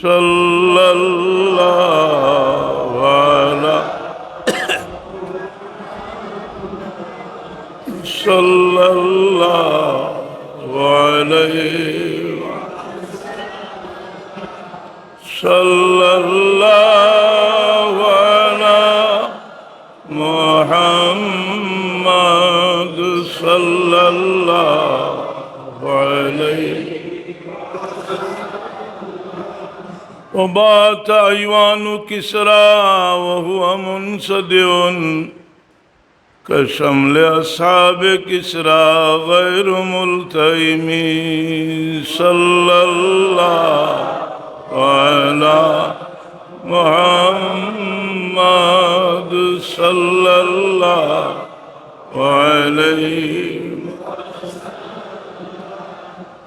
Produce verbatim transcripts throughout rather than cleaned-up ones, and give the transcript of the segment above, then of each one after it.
صلى الله على، صلى الله عليه، صلى الله على محمد صلى الله عليه. وبات أيوان كسرى وهو منصدع، كشمل أصحاب كسرى غير ملتئم. صلى الله على محمد، صلى الله عليه،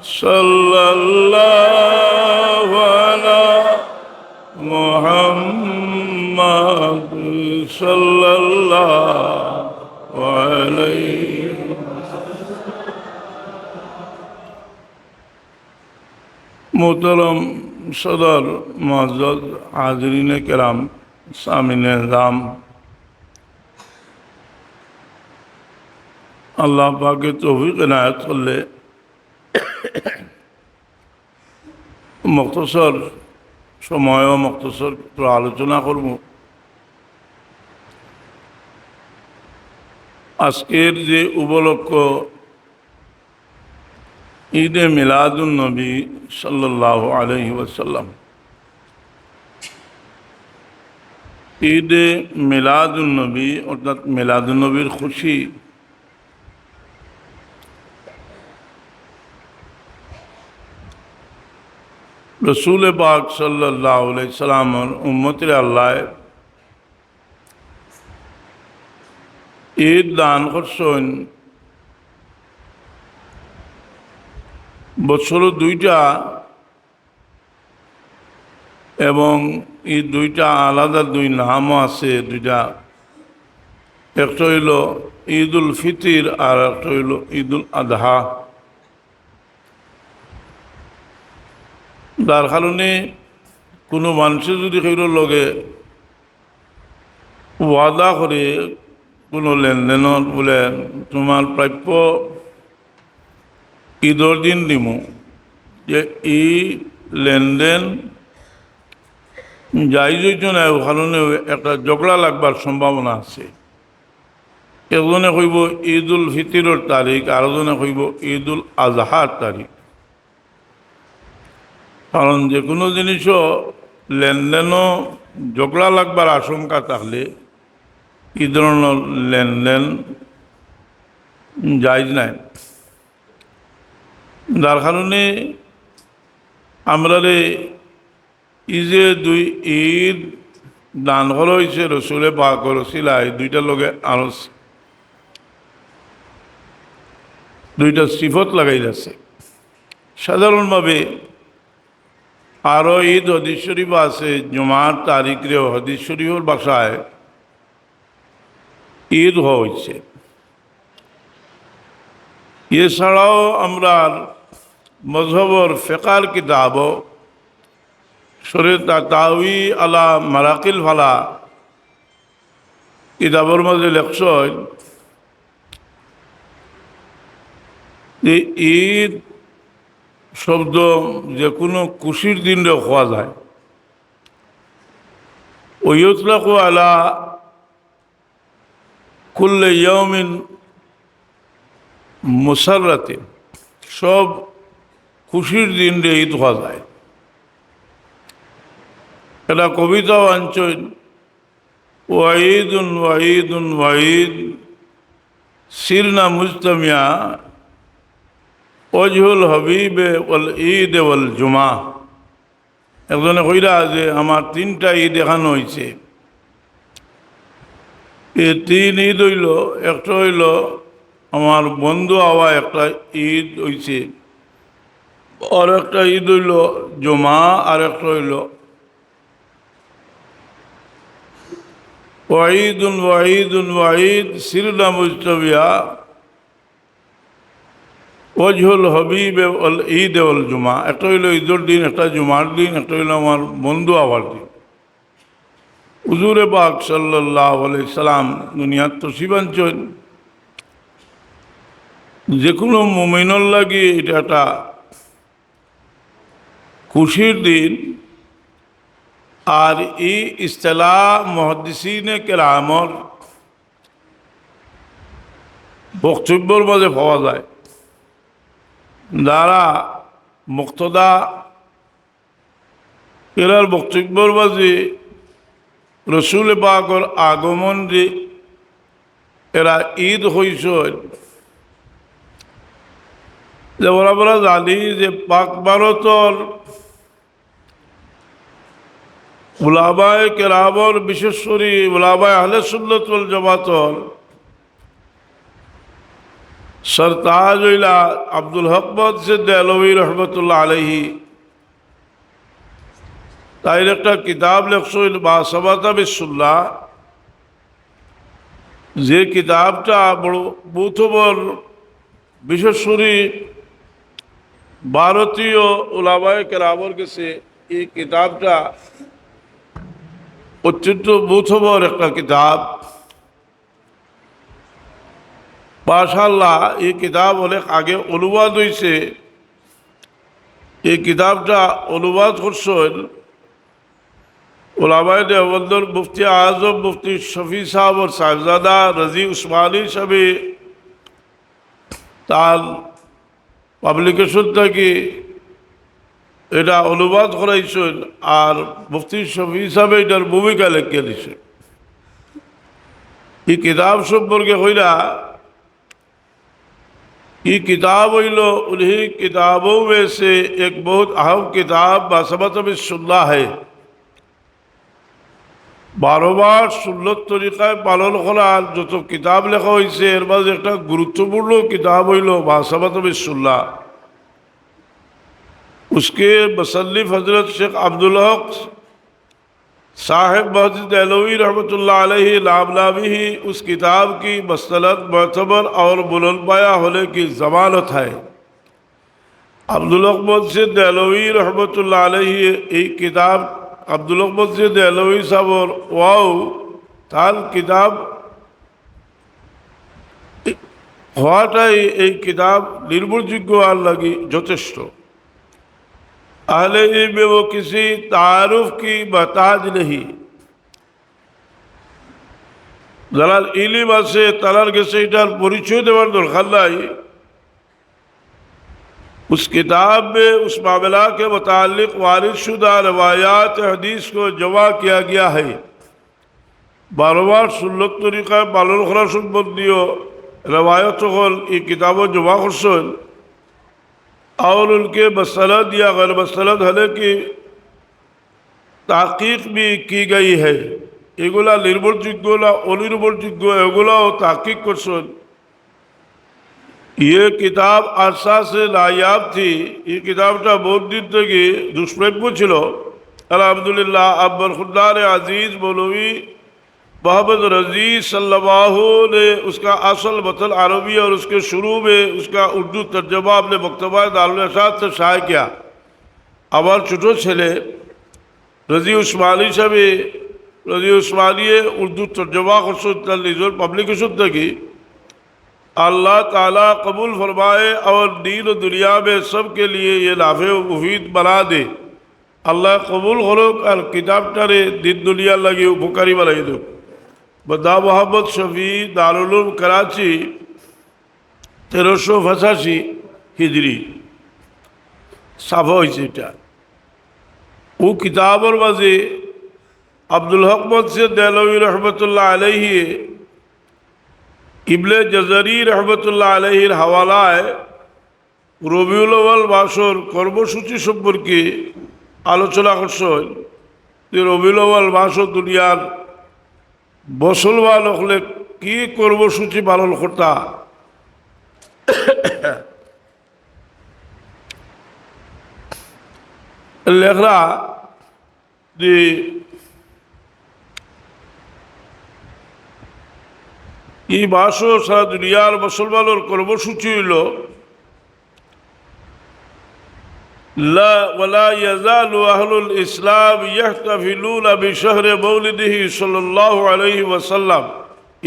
صلى الله على محمد، صلى الله عليه. محترم صدر، معزز حاضرین کرام، سامعین اعظم، আল্লাহ পাকে তৌফিক এনায়েত করলে মুখতসর সময় ও মুখতসর কিছু আলোচনা করব। আজকের যে উপলক্ষ, ঈদে মিলাদুন নবী সাল্লাল্লাহু আলাইহি ওয়াসাল্লাম। ঈদে মিলাদুন নবী অর্থাৎ মিলাদুন নবীর খুশি। রসুল পাক সাল্লাল্লাহু আলাইহি সাল্লামর উম্মতরে আল্লাহ ঈদ দান করছইন বছরো দুইটা, এবং এই দুইটা আলাদা দুই নামও আছে দুইটা। একটা অইলো ঈদুল ফিতির আর একটা অইলো ঈদুল আদহা। যার কারণে কুনু মানষে যুদি কেউর লগে ওয়াদা করে কুনু লেনদেনর বুলে, "তুমার প্রাপ্য ঈদর দিন দিমু", যে ই লেনদেন জায়েজ অইতো নায়, অউ কারণে একটা ঝগড়া লাগবার সম্ভাবনা আছে। একজনে কইবো ঈদুল ফিতিরর তারিখ, আরোজনে কইবো ঈদুল আজহার তারিখ। কারণ যেকুনু জিনিসও লেনদেনও ঝগড়া লাগবার আশঙ্কা থাকলে ই ধরনর লেনদেন জায়েজ নায়। যার কারণে আমরারে ই যে দুই ঈদ দান করা অইছে রসুলে পাকর উছিলায়, দুইটার লগে আরো দুইটা সিফত লাগাইল আছে। সাধারণভাবে আরো ঈদ হাদিস শরীফ আছে, জুমার তারিখরেও হাদিস শরীফর ভাষায় ঈদ কওয়া অইছে। এছাড়াও আমরার মজহবর ফিকার কিতাবও শরহ তাতাওয়ি আলা মারাকিল ফালাহ কিতাবর মাঝে লেখছইন যে ঈদ শব্দ যেকুনু খুশির দিনরে কওয়া যায়। ওয়া ইউতলাকু আলা কুল্লি ইয়াউমিন মুসাররাতিন, সব খুশির দিনরে ঈদ কওয়া যায়। একটা কবিতাও আনছইন, "ওয়াইদুন ওয়াইদুন ওয়াইদ, সিরনা মুজতামিয়া, ওয়াজহুল হাবিবে ওয়াল ঈদ ওয়াল জুমা।" একজনে কইরা যে, "আমার তিনটা ঈদ এখানো অইছে।" এই তিন ঈদ অইলো, একটা অইলো আমার বন্ধু আওয়া একটা ঈদ অইছে, আর একটা ঈদ অইলো জুমা, আর একটা অইলো ওয়াইদুন ওয়াইদুন ওয়াইদ, সিরনা মুজতামিয়া, ওয়াজহুল হাবিব ওয়াল ঈদ ওয়াল জুমা, একটা অইলো ঈদর দিন, একটা জুমার দিন, একটা অইলো আমার বন্ধু আওয়ার দিন। হুজুরে পাক সাল্লাল্লাহু আলাইহি সাল্লাম দুনিয়াত তশরিফ আনছইন। যে কোনো মুমিনর লাগি ইটা একটা খুশির দিন। আর ই ইস্তেলাহ মুহাদ্দিসিনে কেরামর বক্তব্যর মাঝে পাওয়া যায়। যারা মুক্তাদা এরার বক্তব্যর মাঝে রসুল পাকর আগমনরে এরা ঈদ কইছইন। যেমন আমরা জানি যে পাক ভারতর উলামায়ে কেরামর, বিশেষ করি উলামায়ে আহলে সুন্নত ওয়াল জামাতর সরতাজ অইলা আব্দুল হক মুহাদ্দিস দেহলভী রহমতুল্লাহ আলাইহি, তাইন একটা কিতাব লেখছইন মুহাসাবাতা বিস সুন্নাহ। যে কিতাবটা বড় মূল্যবান, বিশেষ করি ভারতীয় উলামায়ে কেরামর গেছে ই কিতাবটা অত্যন্ত মূল্যবান একটা কিতাব। মাশাআল্লাহ, ই কিতাব অনেক আগে অনুবাদ অইছে। ই কিতাবটা অনুবাদ করছইন উলামায়ে দেওবন্দর মুফতি আজম মুফতি শফি সাহেবর সাহেবজাদা রাজি উসমানী সাহেবে তান পাবলিকেশন থাকি ইটা অনুবাদ করাইছইন, আর মুফতি শফি সাহেবে ইটার ভূমিকা লেখিয়া দিছইন। ই কিতাব সম্পর্কে কইরা ই কিতাব অইলো, উনহি কিতাবোं में से एक बहुत अहम किताब मुहासाবাতা বিস সুন্নাহ है। বারো মাস সুন্নত তরিকায় পালন করার যত কিতাব লেখা অইছে, এর মাঝে একটা গুরুত্বপূর্ণ কিতাব অইলো মুহাসাবাতা বিস সুন্নাহ। उसके मुसन्निफ हजरत शेख अब्दुल हक साहेब मुहद्दिस देहलवी रहमतुल्लाह अलैहि नामनामी ही उस किताब की मसनद, मोतबर और बुलंदपाया होने की जमानत है। আব্দুল হক মুহদ্দিস দেহলভী রহমতুল্লাহ আলাইহি এই কিতাব, আব্দুল হক মুহদ্দিস দেহলভী সাহেবর ওয়াও তান কিতাব হওয়াটাই এই কিতাব নির্ভরযোগ্য আর লাগি যথেষ্ট। আহলে ইলমে ও কিসি তারুফ কি মহতাজ নেই। যারার ইলিম আছে, তারার গেছে ইটার পরিচয় দেওয়ার দরকার নাই। उस किताब में उस मामला के मुतालिक वारिद शुदा रवायात हदीस को जमा किया गया है। বারো মাস সুন্নত তরিকায় পালন করা সম্বন্ধীয় রেওয়ায়ত অকল ই কিতাবো জমা করছইন। और उनके मसनद या गैर मसनद होने की তাহকিক ভি কি গই হ্যায়, এগুলা নির্ভরযোগ্য না অনির্ভরযোগ্য, এগুলাও তাহকিক করছইন। ইয়ে কিতাব আরসা সে নায়াব থি, এই কিতাবটা বহুত দিন থেকে দুষ্প্রাপ্য ছিল। আলহামদুলিল্লাহ, আব্দুল খুদ্দার আজিজ মৌলভী मोहम्मद रजी सल्लल्लाहु ने उसका असल मतन अरबी और उसके शुरू में उसका उर्दू तर्जुमा अपने मकतबा दारुल इरशाद से शाया किया। আমার ছোট ছেলে রাজি উসমানী সাহেবে, রাজি উসমানীয়ে উর্দু তর্জমা করছইন তার নিজর পাবলিকেশন থাকি। আল্লাহ তাআলা কবুল ফরমায় और दीन और दुनिया में सबके लिए ये नाफे व मुफीद बना दे। আল্লায় কবুল করউক আর কিতাবটারে দিন দুনিয়ার লাগি উপকারী বানাই দেউক। বান্দা মোহাম্মদ শফি, দারুল উলুম করাচি, তেরোশো পঁচাশি হিজরি ছাপা অইছে ইটা। অউ কিতাবর মাঝে আব্দুল হক মুহদ্দিস দেহলভী রহমতুল্লাহ আলাইহি ইবনে জাজারি রহমতুল্লাহ আলাইহির হাওয়ালায় রবিউল আউয়াল মাসর কর্মসূচি সম্পর্কে আলোচনা করছইন যে রবিউল আউয়াল মাসো দুনিয়ার মুসলমান অকলে কি কর্মসূচি পালন করতা। লেখরা যে ই মাসো সারা দুনিয়ার মুসলমানর কর্মসূচি অইলো لا، ولا يزال أهل الإسلام يحتفلون بشهر مولده صلى الله عليه وسلم.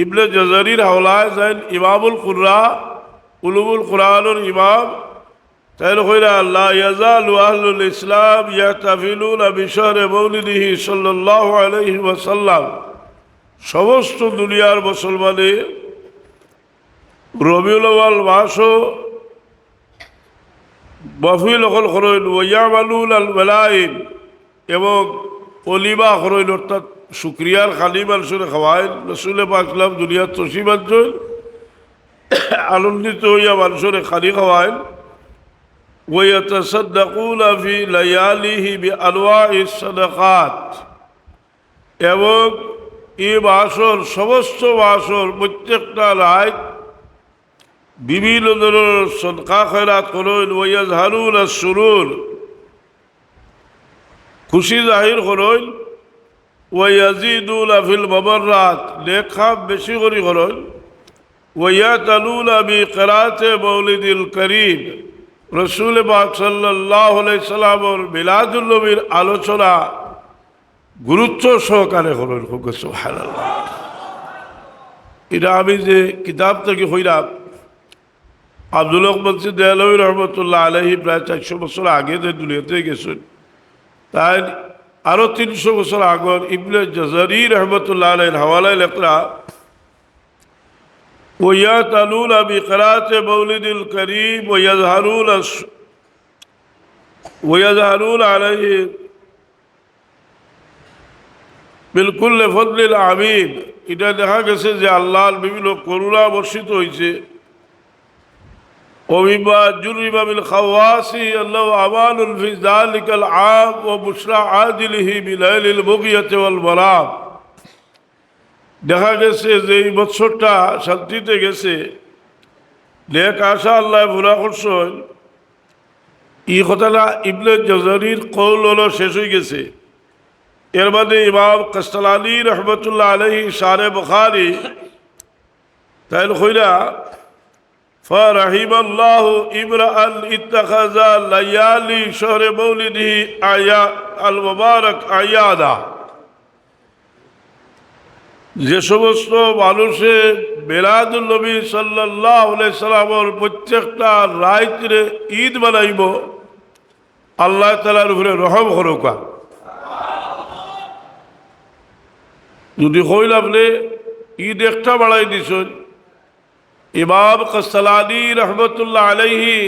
ইবনে জাজারির হাওলায় যাইন ইমামুল কুররা, উলুমুল কুরআনর ইমাম, তাইন কইরা, لا يزال أهل الإسلام يحتفلون بشهر مولده صلى الله عليه وسلم. সমস্ত দুনিয়ার মুসলমানে রবিউল আউয়াল মাসো মাহফিল অকল করইন, ويعملون الولائم, এবং অলিমা করইন, অর্থাৎ শুকরিয়ার খানি মানষরে খাওয়াইন। রসুলে পাক সাল্লাম দুনিয়াত তশরিফ আনছইন, আনন্দিত অইয়া মানষরে খানি খাওয়াইন। ويتصدقون في لياليه بأنواع الصدقات, এবং ই মাসর, সমস্ত মাসর প্রত্যেকটা রাইত বিভিন্ন ধরনর সদকা খয়রাত করইন। ويظهرون السرور, খুশি জাহির করইন। ويزيدون في المبرات, নেক কাম বেশি করি করইন। ويعتنون بقراءة مولد الكريم, রসুল পাক সাল্লাল্লাহু আলাইহি সাল্লামর মিলাদুন নবীর আলোচনা গুরুত্ব সহকারে করইন। কউক্কা সুবহানাল্লাহ। ইটা আমি যে কিতাব থাকি কইরাম, আব্দুল হক মুন্সি দেহলভী রহমতুল্লাহ আলাইহি প্রায় চাইরশো বছর আগে যে দুনিয়াতে গেছইন, তাইন আরো তিনশো বছর আগর ইবনে জাজারি রহমতুল্লাহ আলাইহির হাওলায় লেখরা, ويعتنون بقراءة مولد الكريم ويظهرون الس-، ويظهرون عليه من كل فضل عميم। ইটা দেখা গেছে যে আল্লাহর বিভিন্ন করুণা বর্ষিত অইছে। ومما جرب من خواصه أنه أمان في ذلك العام وبشرى عاجله بنيل المغية والمرام। দেখা গেছে যে ই বৎসরটা শান্তিতে গেছে, নেক আশা আল্লায় পুরা করছইন। ই কথাটা ইবনে জাজারির কওল অইলো শেষ অইগেছে। এর বাদে ইমাম কাস্তালানি রহমতুল্লাহ আলাইহি শারে বুখারি তাইন কইরা, فرحم الله امرأ اتخذ ليالي شهر مولده أعيا-، المبارك أعيادا। যে সমস্ত মানুষে মিলাদুন নবী সাল্লাল্লাহু আলাইহি সাল্লামর প্রত্যেকটা রাইতরে ঈদ বানাইবো, আল্লাহ তাআলার উপরে রহম করউক্কা। যদি কইল আপনে ঈদ একটা বাড়াই দিছইন, ইমাম কাস্তালানি রহমতুল্লাহ আলাইহি,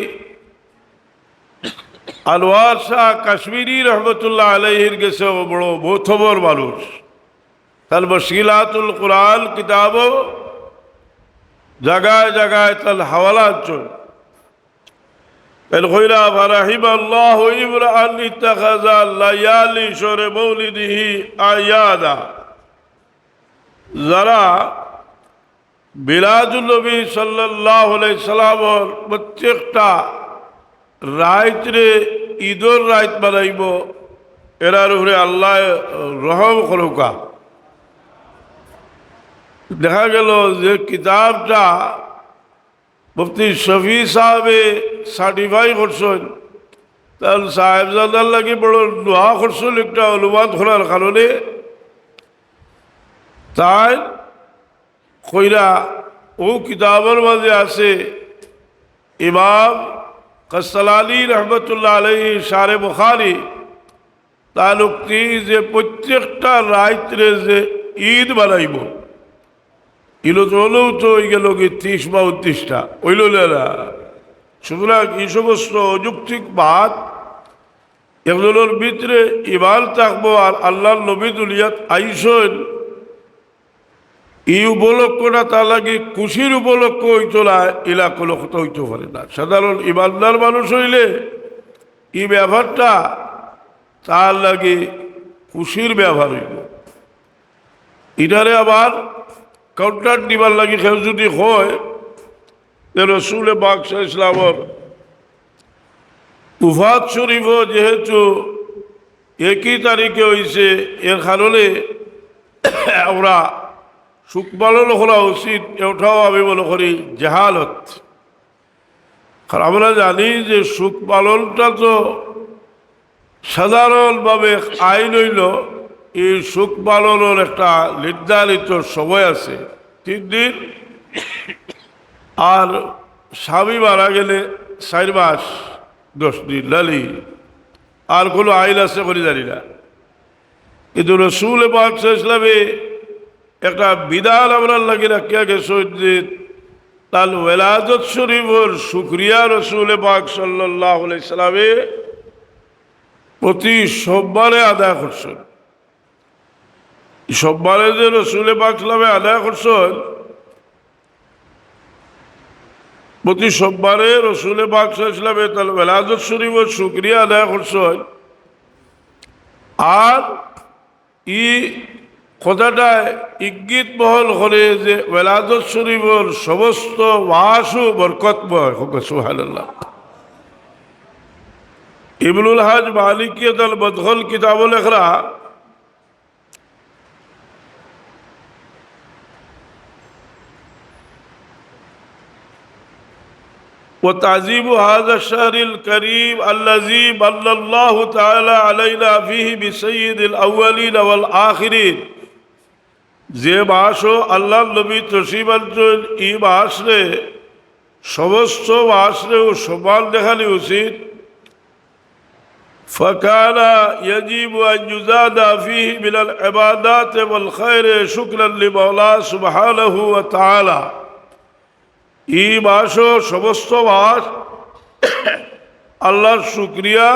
আনোয়ার শাহ কাশ্মীরি রহমতুল্লাহ আলাইহির গেছে বড় মোতবর মানুষ। তার মুশকিলাতুল কুরআন কিতাবও জাগায় জাগায় তার হাওলা আনছইন। তাইন কইরা, فرحم الله امرأ اتخذ ليالي شهر مولده أعيادا। যারা মিলাদুন নবী সাল্লাল্লাহু আলাইহি সাল্লামর প্রত্যেকটা রাইতরে ঈদর রাইত বানাইবো, এরার উপরে আল্লায় রহম করউক্কা। দেখা গেল যে কিতাবটা মুফতি শফি সাহেবে certify করছইন, তাইন সাহেবজাদার লাগি বড় দোয়া করছইন একটা অনুবাদ করার কারণে। তাইন কইরা অউ কিতাবর মাঝে আছে, ইমাম কাস্তালানি রহমতুল্লাহ আলাইহি শারে বুখারি, তাইন উক্তি যে প্রত্যেকটা রাইতরে যে ঈদ বানাইবো, ইলো তো অইলেও তো অইগেলোগি ত্রিশ বা ঊনত্রিশটা, অইলো না? সুতরাং ই সমস্ত অযৌক্তিক বাত, একজনর ভিতরে ইমান থাকবো আর আল্লাহর নবী দুনিয়াত আইছইন, ই উপলক্ষটা তার লাগি খুশির উপলক্ষ অইতো না, ইলা কোনো কথা অইতো পারে না। সাধারণ ইমানদার মানুষ অইলে ই ব্যাপারটা তার লাগি খুশির ব্যাপার অইবো। ইটারে আবার counter দিবার লাগি কেউ যদি কয় যে রসুলে পাক সাল্লাল্লাহু আলাইহি ওয়াসাল্লামর উফাত শরীফও যেহেতু একই তারিখে অইছে, এর কারণে আমরা শোক পালন করা উচিত, এটাও আমি মনে করি জাহালত। কারণ আমরা জানি যে শোক পালনটা তো সাধারণভাবে আইন অইলো, এই সুখ পালনর একটা নির্ধারিত সময় আছে, তিন দিন। আর স্বামী মারা গেলে চাইর মাস দশ দিন, নানি? আর কোনো আইন আছে করি জানি না, কিন্তু রসুল পাক সাল্লাল্লাহু আলাইহি ওয়াসাল্লামে একটা বিধান আমরার লাগি রাখিয়া গেছইন যে তান ওলাদত শরীফর শুকরিয়া রসুল পাক সাল্লাল্লাহু আলাইহি ওয়াসাল্লামে প্রতি সোমবারে আদায় করছইন। সোমবারে যে রসুল পাক সাল্লামে আদায় করছইন, প্রতি সোমবারে রসুল পাক সাল্লাল্লাহু আলাইহি ওয়াসাল্লামে তান ওলাদত শরীফর শুকরিয়া আদায় করছইন। আর ই কথাটায় ইঙ্গিত বহন করে যে ওলাদত শরীফর সমস্ত মাসও বরকতময়। কউক্কা সুবহানাল্লাহ। ইবনুল হাজ মালিকিয়ে তান মদখল কিতাবো লেখরা, وتعظيم هذا الشهر الكريم الذي من الله تعالى علينا فيه بسيد الأولين والآخرين। যে মাসো আল্লাহর নবী তশরিফ আনছইন, ই মাসরে, সমস্ত মাসরেও সম্মান দেখানি উচিত। فكان يجب أن يزاد فيه من العبادات والخير شكرا لمولاه سبحانه وتعالى। ই মাসো সমস্ত মাস আল্লাহর শুকরিয়া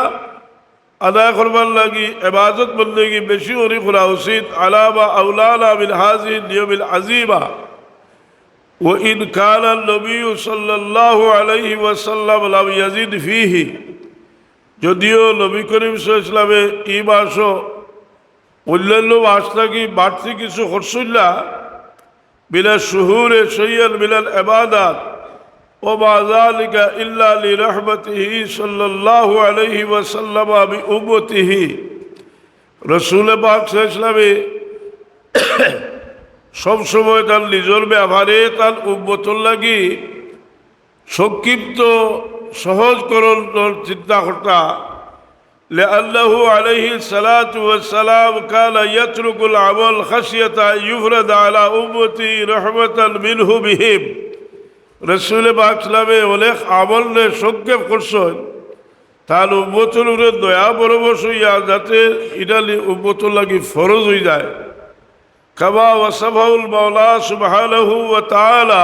আদায় করবার লাগি, ইবাদত বন্দেগি বেশি করি করা উচিত। على ما أولانا من هذه النعم العظيمة، وإن كان النبي صلى الله عليه وسلم لم يزد فيه، যদিও নবী করিম সাল্লাল্লাহু আলাইহি ওয়াসাল্লামে ই মাসো অন্যান্য মাস থাকি বাড়তি কিছু করছইন না, من الشهور شيئا من العبادات، وما ذلك إلا لرحمته صلى الله عليه وسلم بأمته। রসুল পাক সাল্লাল্লাহু আলাইহি ওয়াসাল্লামে সবসময় তান নিজর ব্যাপারে তান উম্মতর লাগি সংক্ষিপ্ত, সহজকরণর চিন্তা করতা। لأنه عليه الصلاة والسلام كان يترك العمل خشية أن يفرض على أمته رحمة منه بهم। রসুল পাক সাল্লাল্লাহু আলাইহি ওয়াসাল্লামে অনেক আমলরে সংক্ষেপ করছইন, তান উম্মতর উপরে দয়া পরবশ অইয়া, যাতে ইটা লি-, উম্মতর লাগি ফরজ অই যায়। كما وصفه المولى سبحانه وتعالى،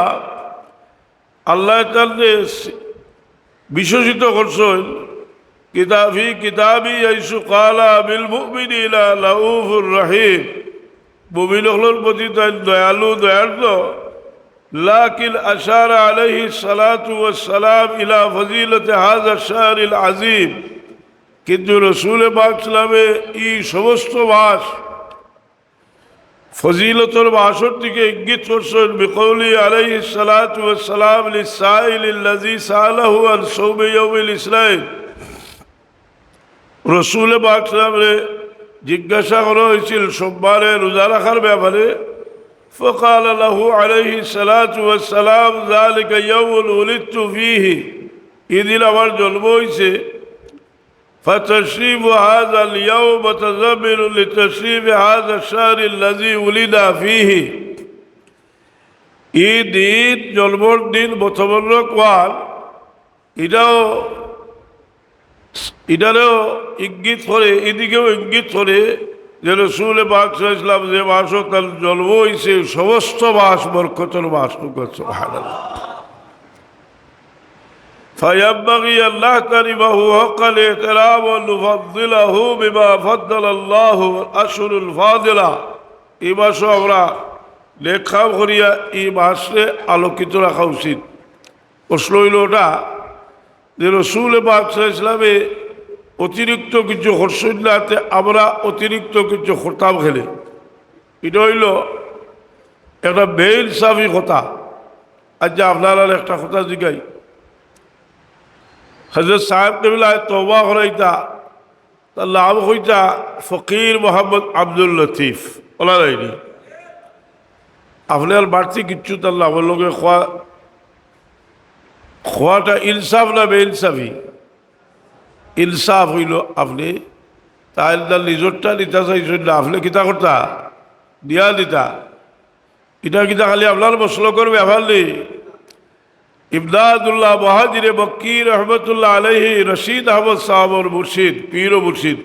আল্লাহ তাআলায় বিশেষিত করছইন, كتاب، في كتابه حيث قال بالمؤمنين رءوف رحيم، মুমিন অকলর প্রতি তাইন দয়ালু, দয়ার্দ্র। لكن أشار عليه الصلاة والسلام إلى فضيلة هذا الشهر العظيم، কিন্তু রসুল পাক সাল্লাল্লাহু আলাইহি ওয়াসাল্লামে ই সমস্ত মাস ফজিলতর মাসর দিকে ইঙ্গিত করছইন, بقوله عليه الصلاة والسلام للسائل الذي سأله عن صوم يوم الاثنين। রসুল পাক সাল্লাল্লাহু আলাইহি ওয়াসাল্লামরে জিজ্ঞাসা করা অইছিল সোমবারে রোজা রাখার ব্যাপারে। فقال له عليه الصلاة والسلام: ذلك يوم ولدت فيه، ই দিন আমার জন্ম অইছে। فتشريف هذا اليوم متضمن لتشريف هذا الشهر الذي ولد فيه। ই দিন, জন্মর দিন মতবর্ণক অওয়ার, ইটাও, ইটারেও ইঙ্গিত করে, ইদিকেও ইঙ্গিত করে যে রসুল পাক সাল্লাল্লাহু আলাইহি ওয়াসাল্লাম যে মাসো তান জন্ম অইছে, সমস্ত মাস বরকতর মাস। সুবহানাল্লাহ। فينبغي أن نحترمه حق الاحترام ونفضله بما فضل الله الأشهر الفاضلة। ই মাসো আমরা নেক কাম করিয়া ই মাসরে আলোকিত রাখা উচিত। প্রশ্ন অইলো ওটা যে রসুল পাক সাল্লাল্লাহু আলাইহি ওয়াসাল্লামে অতিরিক্ত কিছু করছইন না, তে আমরা অতিরিক্ত কিছু করতাম কেনে? ইটা অইলো একটা বেইনসাফি কথা। আচ্ছা, আপনারারে একটা কথা জিগাই, হযরত সাহেব কিবলায় তওবা করাইতা, তান নাম কইতা ফকির মোহাম্মদ আব্দুল লতিফ, অলা নায়নি? আপনে আর বাড়তি কিচ্ছু তান নামর লগে কওয়া, কওয়াটা ইনসাফ না বেইনসাফি? ইনসাফ অইলো আপনে তাইন তান নিজরটা নিতা চাইছইন না, আপনে কিতা করতা? দিয়া দিতা। ইটা কিতা খালি আপনার মসলকর ব্যাপার নি? ইমদাদুল্লাহ মুহাজিরে মক্কি রহমতুল্লাহ আলাইহি, রশিদ আহমদ সাহেবর মুর্শিদ, পীর ও মুর্শিদ।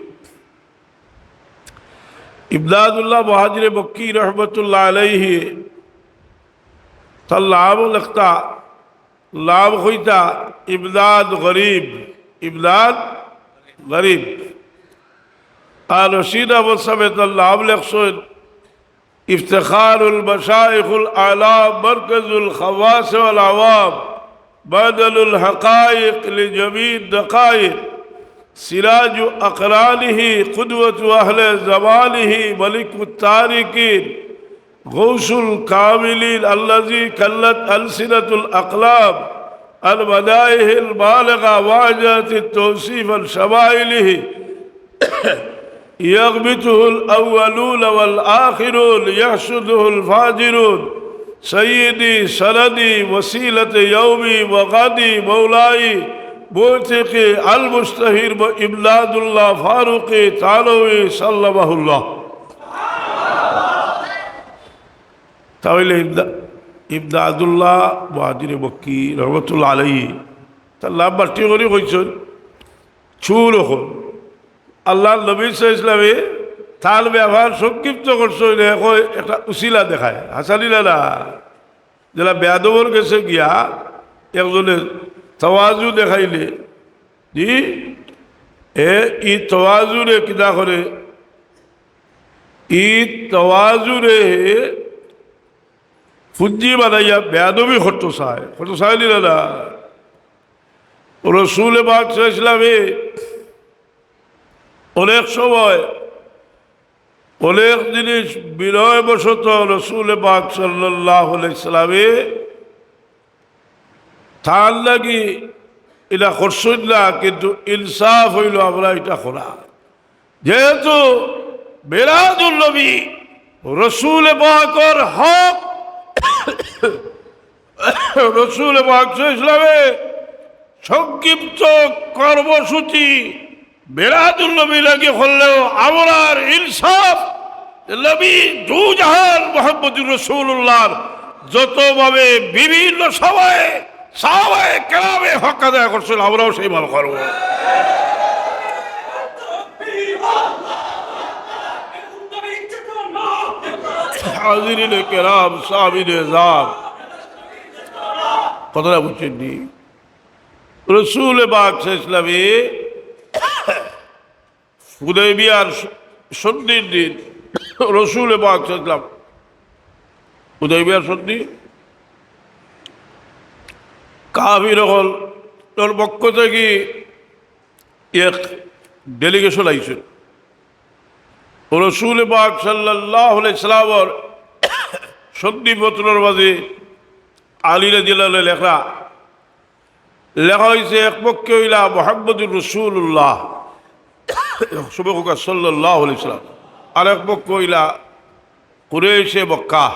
ইমদাদুল্লাহ মুহাজিরে মক্কি রহমতুল্লাহ আলাইহি, তার নাম লেখতা, নাম কইতা ইমদাদ গরিব, ইমদাদ গরিব। আর রশিদ আহমদ সাহেব তার নাম লেখছইন افتخار المشايخ الأعلام، مركز الخواص والعوام، معدن الحقائق لجميع الدقائق، سراج أقرانه، قدوة أهل زمانه، ملك التاركين، غوث الكاملين، الذي كلت ألسنة الأقلام عن مدائحه البالغة وعجزت التوصيف عن شمائله، يغبطه الأولون والآخرون، يحسده الفاجرون. سيدي سندي وسيلة يومي وغدي مولاي معتقي المشتهر بإمداد الله فاروقي تعالوي سلمه الله. তাইলে ইমদা-, ইমদাদুল্লাহ মুহাজিরে মক্কি রহমতুল্লাহ আলাইহি, তার নাম বাট্টি করি কইছইন, চুর অখন। আল্লাহর নবী সাল্লাল্লাহু আলাইহি ওয়াসাল্লামে তার ব্যাপার সংক্ষিপ্ত করছইন, অখন একটা উসিলা দেখায়। হাছা নি না? যেলা বেয়াদবর গেছে গিয়া একজনে তাওয়াজু দেখাইলে, জি, এ, ই তাওয়াজুরে কিতা করে? ই তাওয়াজুরে পুঞ্জি বানাইয়া বেয়াদবি করতো চায়, করতো চায় নি না? রসুলে পাক সাল্লাল্লাহু আলাইহি ওয়াসাল্লামে অনেক সময় অনেক জিনিস বিনয়বশত রসুলে পাক সাল্লাল্লাহু আলাইহি ওয়াসাল্লামে তার লাগি ইলা করছইন না, কিন্তু ইনসাফ অইলো আমরা ইটা করা। যেহেতু মিলাদুন নবী রসুলে পাকর হক, রসুলে পাক সাল্লাল্লাহু আলাইহি ওয়াসাল্লামে সংক্ষিপ্ত কর্মসূচি মিলাদুন নবী লাগি করলেও আমরার ইনসাফ নবী দুজাহান মুহাম্মদুর রাসূলুল্লাহর যতভাবে বিভিন্ন সময়ে সাহাবায়ে কেরামে হক আদায় করছইন, আমরাও সেইভাবে করব। হাজিরিনে কেরাম, সামিনে এজাম, কথাটা বুঝছইন নি? রসুলে পাক সাল্লাল্লাহু আলাইহি ওয়াসাল্লামে হুদাইবিয়ার স-, সন্ধির দিন রসুলে পাক সাল্লাল্লাহু আলাইহি ওয়াসাল্লাম, হুদাইবিয়ার সন্ধি, কাফির অকলর পক্ষ থাকি এক ডেলিগেশন আইছে। রসুলে পাক সাল্লাল্লাহু আলাইহি ওয়াসাল্লামর সন্ধিপত্রর মাঝে আলী রাদিয়াল্লাহু আনহু লেখরা লেখা অইছে, এক পক্ষে অইলা মুহাম্মদুর রাসূলুল্লাহ, সবে কউক্কা সাল্লাল্লাহু আলাইহি ওয়াসাল্লাম, আর এক পক্ষ অইলা কুরাইশে মক্কা।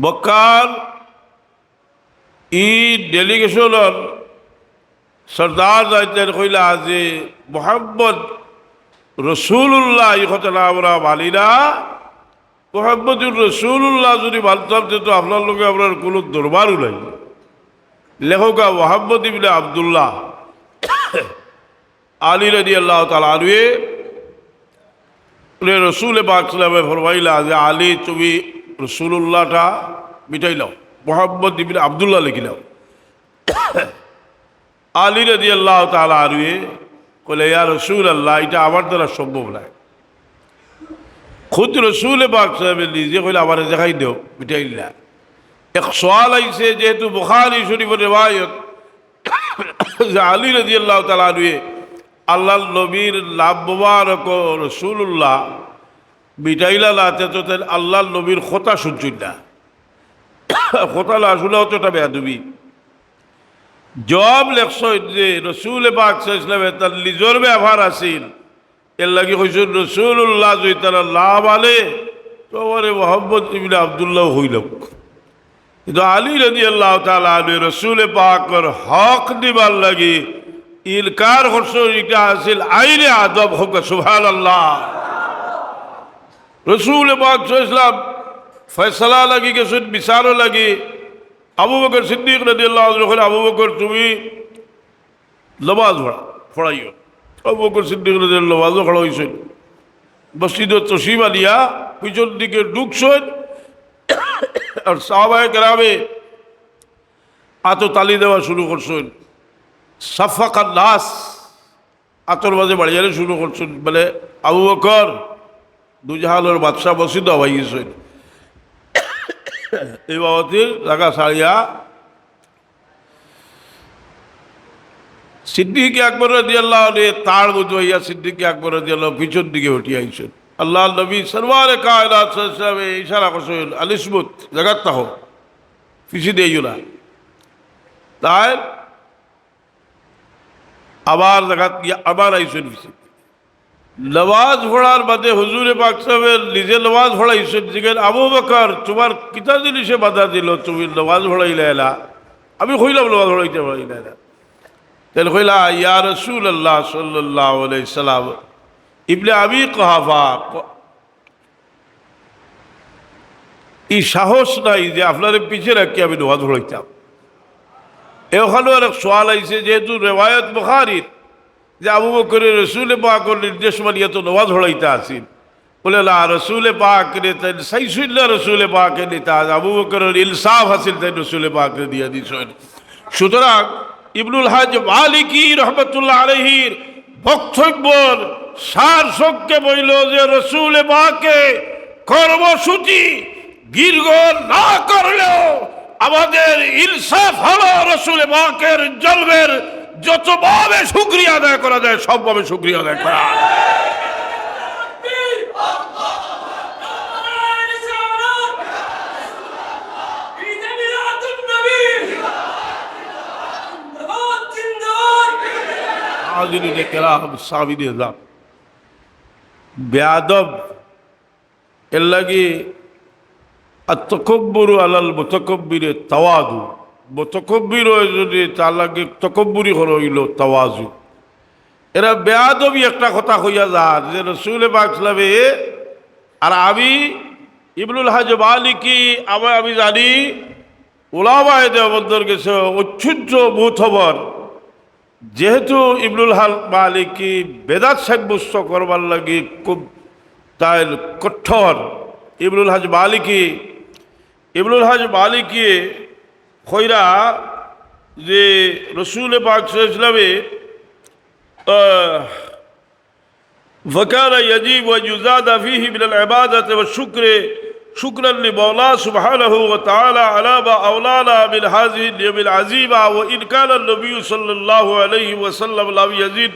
মক্কার ই ডেলিগেশনর সর্দার যাইতে কইলা যে মুহাম্মদ রাসূলুল্লাহ, ই কথাটা আমরা মানি না, মুহাম্মদুর রাসূলুল্লাহ যদি মানতাম, তে তো আপনার লগে আমরার কুনু দরবারও নাই। লেখক মুহাম্মদ ইবনে আব্দুল্লাহ, আলী রাদিয়াল্লাহু তাআলা আনহু, উনি রসুলে পাক সাল্লাল্লাহু আলাইহি ওয়াসাল্লামে ফরমাইলা যে, "আলী, তুমি রাসূলুল্লাহটা মিটাইলাও, মুহাম্মদ ইবনে আব্দুল্লাহ লেখিলাও।" আলী রাদিয়াল্লাহু তাআলা আনহু কইলা, "ইয়া রাসূলুল্লাহ, ইটা আমার দ্বারা সম্ভব নায়।" খুদ রসুলে পাক সাল্লাল্লাহু আলাইহি ওয়াসাল্লামে নিজে কইলা, "আমারে দেখাই দেও, মিটাইলা।" এক সওয়াল আইছে, যেহেতু বুখারী শরীফর রেওয়ায়ত, যে আলী রাদিয়াল্লাহু তাআলা আনহু আল্লাহর নবীর নাম মোবারক রাসূলুল্লাহ মিটাইলা না, তে তো তাইন আল্লাহর নবীর কথা শুনছইন না। কথা না শুনা তো একটা বেয়াদবি। জবাব লেখছইন যে রসুলে পাক সাল্লাল্লাহু আলাইহি ওয়াসাল্লামে তান নিজর ব্যাপার আছিল, এর লাগি কইছইন, "রাসূলুল্লাহ যদি তারা না মানে, তো আমারে মুহাম্মদ ইবনে আব্দুল্লাহ কইলাউক।" কিন্তু আলী রাদিয়াল্লাহু তাআলা আনহু রসুলে পাকর হক দিবার লাগি ইনকার করছইন, ইটা আছিল আইনে আদব। কউক্কা সুবহানাল্লাহ। রসুল পাক সাল্লাল্লাহু আলাইহি ওয়াসাল্লাম ফয়সালা লাগি গেছইন, বিচারর লাগি। আবু বকর সিদ্দিক রাদিয়াল্লাহু আনহু কইলা, "আবু বকর, তুমি নমাজ পড়া-, পড়াইও।" আবু বকর সিদ্দিক রাদিয়াল্লাহু আনহু নমাজো খাড়া অইছইন, মসজিদো তশরিফ আনিয়া পিছন দিকে ঢুকছইন, আর সাহাবায়ে কেরামে আতো তালি দেওয়া শুরু করছইন। সাফাকান নাস, আতর মাঝে বাড়িয়ারে শুরু করছইন, বলে, "আবু বকর, দুজাহানর বাদশা মসজিদো আওয়াই গেছইন।" এই বাবতির জাগা ছাড়িয়া সিদ্দিকে আকবর রাদিয়াল্লাহু আনহু তার মধ্যে হইয়া সিদ্দিকে আকবর রাদিয়াল্লাহু আনহু পিছন দিকে উঠিয়া আইছইন। আল্লাহর নবী সরওয়ারে কায়নাত সাল্লাল্লাহু আলাইহি ওয়াসাল্লামে ইশারা করছইন, "আলিসমুত, জাগাত থাকো, পিছে দিয়া আইও না।" তাই আবার জাগাত গিয়া আবার আইছইন পিছে। নমাজ পড়ার বাদে হুজুরে পাক সাহেবে নিজে নমাজ পড়াইছইন, জিগাইন, "আবু বকর, তুমার কিতা জিনিসে বাধা দিল, তুমি নমাজ পড়াইলায় না?" আমি কইলাম, "নমাজ পড়াইতে পড়াইলায় না।" তাইন কইলা, "ইয়া রাসূলুল্লাহ সাল্লাল্লাহু আলাইহি সাল্লাম, ইবনে আবি কুহাফা, ই সাহস নাই যে আপনারে পিছে রাখি আমি নমাজ পড়াইতাম।" এ অখানো আরেক সওয়াল আইছে, যেহেতু রেওয়ায়ত বুখারীর যে আবু বকরে রসুলে পাকর নির্দেশ মানিয়া তো নমাজ পড়াইতা আছিল, বলে, "না, রসুলে পাকরে তাইন চাইছইন না, রসুলে পাকরে নিতা।" আবু বকরর ইনসাফ আছিল, তাইন রসুলে পাকরে দিয়া দিছইন। সুতরাং ইবনুল হাজ মালিকি রহমতুল্লাহ আলাইহির বক্তব্যর সার সংক্ষেপ অইল যে রসুলে পাকে কর্মসূচি দীর্ঘ না করলেও আমাদের ইনসাফ হলো রসুলে পাকের জন্মের যতভাবে শুকরিয়া আদায় করা যায়, সবভাবে শুকরিয়া আদায় করা। হাজিরিনে কেরাম, সামিনে এজাম, বেয়াদব, এর লাগি আত-তাকাব্বুরু আলাল মুতাকাব্বিরি তাওয়াদু। মুতাকাব্বির অয় যদি, তার লাগি তকব্বুরি করা অইল তাওয়াজু। এরা বেয়াদবি একটা কথা কইয়া যার যে রসুলে পাক সাল্লামে, আর আমি ইবনুল হাজ মালিকি, আমার, আমি জানি উলামায়ে দেওবন্দর গেছে অত্যন্ত মুতবর, যেহেতু ইবনুল হাজ মালিকি বেদাত সাব্যস্ত করবার লাগি খুব তাইন কঠোর। ইবনুল হাজ মালিকি, ইবনুল হাজ মালিকি কইরা যে রসুলে পাক সাল্লাল্লাহু আলাইহি ওয়াসাল্লামে, আহ، فكان يجب أن يزاد فيه من العبادة والشكر، شكرا لمولاه سبحانه وتعالى على ما أولانا من هذه النعم العظيمة، وإن كان النبي صلى الله عليه وسلم لم يزد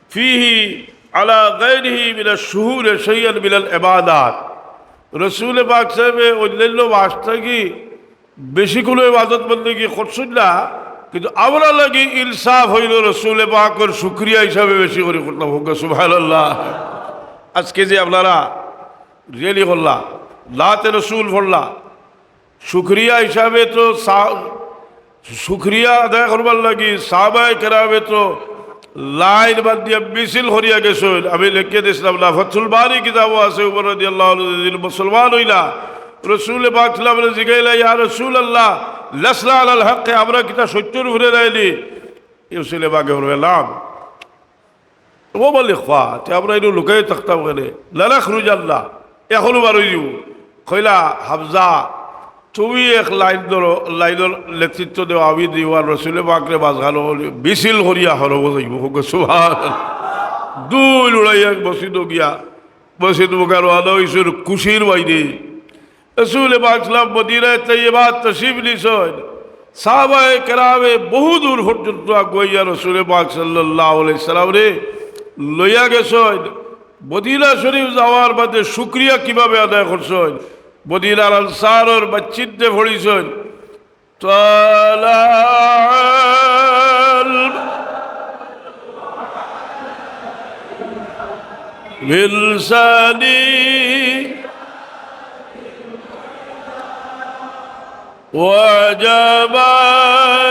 فيه على غيره من الشهور شيئا من العبادات। রসুলে পাক সাহেবে অন্যান্য মাস থাকি বেশি কুনু ইবাদত বন্দেগি করছইন না, কিন্তু আমরার লাগি ইনসাফ অইল রসুলে পাকর শুকরিয়া হিসাবে বেশি করি করতাম। কউক্কা সুবহানাল্লাহ। আজকে যে আপনারা র‍্যালি করলা, নাতে রসুল পড়লা, শুকরিয়া হিসাবে তো সা-, শুকরিয়া আদায় করবার লাগি সাহাবায়ে কেরামে তো লাইন বান্ধিয়া মিছিল করিয়া গেছইন। আমি লেখিয়া দিছলাম না, ফতহুল বারী কিতাবো আছে, উমর রাদিয়াল্লাহু আনহু যেদিন মুসলমান অইলা, রসুলে পাক সাল্লাল্লাহু আলাইহি ওয়াসাল্লামরে জিগাইলা, "ইয়া রাসূলুল্লাহ, লাসনা আলাল হক, আমরা কিতা সত্যর উপরে নায়নি?" রসুলে পাকে ফরমাইলা, "নাম।" ও মালিক, ফা, তে আমরা ইনো লুকাইয়া থাকতাম কেনে? লানাখরুজান্না, এখনউ বার অই যাইমু। কইলা, "হামজা, তুমি এক লাইন ধরো, লাইনর নেতৃত্ব দেও, আমি দিওয়ান।" রসুলে পাকরে মাঝখানো মিছিল করিয়া হরবো যাইমু। কউক্কা সুবহানাল্লাহ। দুইল উড়াইয়া এক মসজিদো গিয়া, মসজিদ মুখা রওয়ানা অইছইন খুশির মাঝে। রসুলে পাক সাল্লাল্লাহু আলাইহি ওয়াসাল্লাম মদিনায়ে তৈয়বাত তশরিফ নিছইন। সাহাবায়ে কেরামে বহু দূর পর্যন্ত আগুয়াইয়া রসুলে পাক সাল্লাল্লাহু আলাইহি ওয়াসাল্লামরে লইয়া গেছইন। মদিনা শরীফ যাওয়ার বাদে শুকরিয়া কিভাবে আদায় করছইন? মদিনার আনসারর বাইচ্চাইন্তে পড়ছইন, طلع البلساني وجب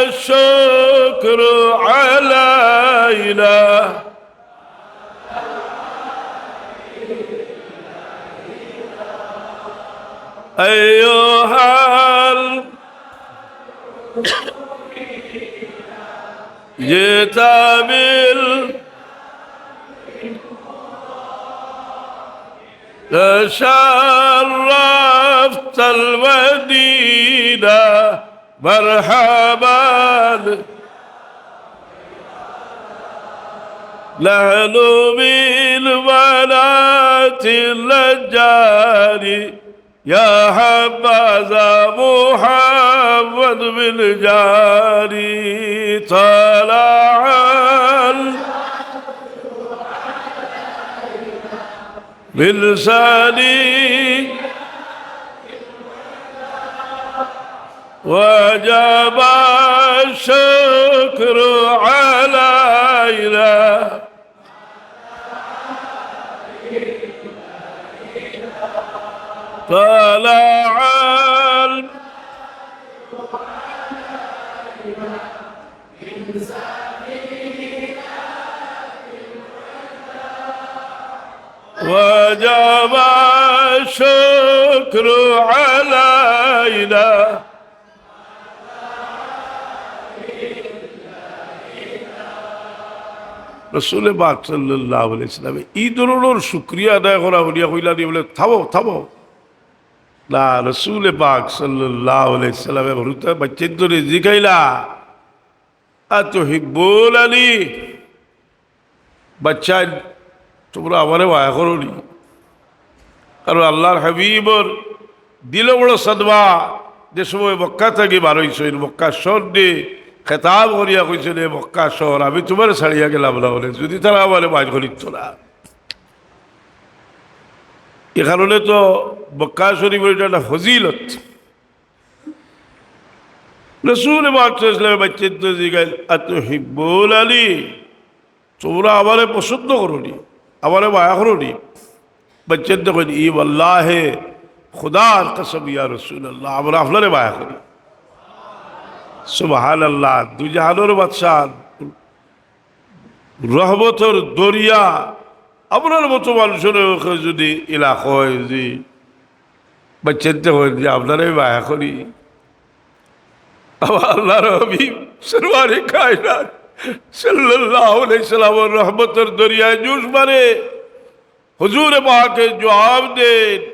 الشكر الشكر علينا. أيها ال-، جئت بال-، تشرفت المدينة. مرحبا. نحن من بنات النجار، يا حبذا محمد بالجار. طلع ال-، من ثني وجب الشكر علينا. طلع ال-، وجب الشكر علينا. রসুলে পাক সাল্লাল্লাহু আলাইহি ওয়াসাল্লামে ই ধরনর শুকরিয়া আদায় করা হুনিয়া কইলা নি বুলে, "থামো, থামো।" না, রসুলে পাক সাল্লাল্লাহু আলাইহি ওয়াসাল্লামে হুরুতা বাচ্চাইন্তরে জিগাইলা, "আতুহিব্বুনানি?" বাচ্চাইন, তুমরা আমারে মায়া করো নি? কারণ আল্লার হাবিবর দিলো বড় সদমা, যে সময় মক্কা থাকি বার অইছইন, মক্কা শহররে খেতাব করিয়া কইছইন, "এ মক্কা শহর, আমি তুমারে ছাড়িয়া গেলাম না অনে, যুদি তারা আমারে মাইর করিত না।" এ কারণে তো মক্কা শরীফর ইটা একটা ফজিলত। রসুল পাক সাল্লাল্লাহু আলাইহি ওয়াসাল্লামে বাচ্চাইন্তরে জিগাইলা, "আতুহিব্বুনানি?" তুমরা আমারে পছন্দ করো নি, আমারে মায়া করো নি? বাচ্চাইন্তে কইন, "ই ওয়াল্লাহে, খুদার কসম ইয়া রাসূলুল্লাহ, আমরা আপনারে মায়া করি।" সুবহানাল্লাহ, দুই জাহানর বাদশা, রহমতর দরিয়া, আমরার মতো মানুষর মুখে যুদি ইলা কয় যে, বাচ্চাইন্তে কইন যে, "আপনারে মায়া করি।" আমার আল্লার হাবিব সরওয়ারে কায়নাত সাল্লাল্লাহু আলাইহি সাল্লামর রহমতর দরিয়ায় জোশ মারে, হুজুরে পাকে জবাব দেইন,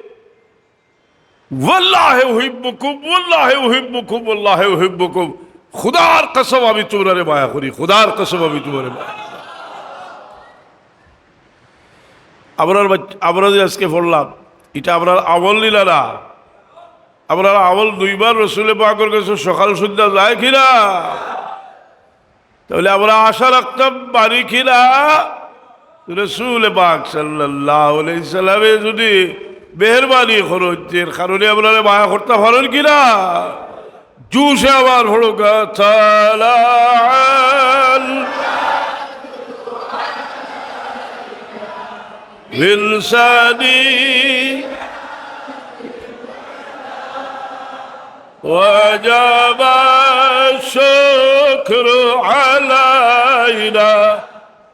"ওয়াল্লাহি উহিব্বুকুম, ওয়াল্লাহি উহিব্বুকুম, ওয়াল্লাহি উহিব্বুকুম।" খুদার কসম, আমি তুমরারে মায়া করি, খুদার কসম, আমি তুমরারে মায়া করি। আমরার বাচ-, আমরা যে আজকে পড়লাম, ইটা আমরার আমল নিলা না? আমরার আমল দুইবার রসুলে পাকর কাছে সকাল সন্ধ্যা যায় কিনা? তাহলে আমরা আশা রাখতাম পারি কিনা, রসুলে পাক সাল্লাল্লাহু আলাইহি সাল্লামে যুদি মেহেরবানি করইন, এর কারণে আমরারে মায়া করতা পারইন কিনা? জোশে আবার পড়ো, "তালাআল বিলসানি ওয়াজাবা শুকরু আলাইনা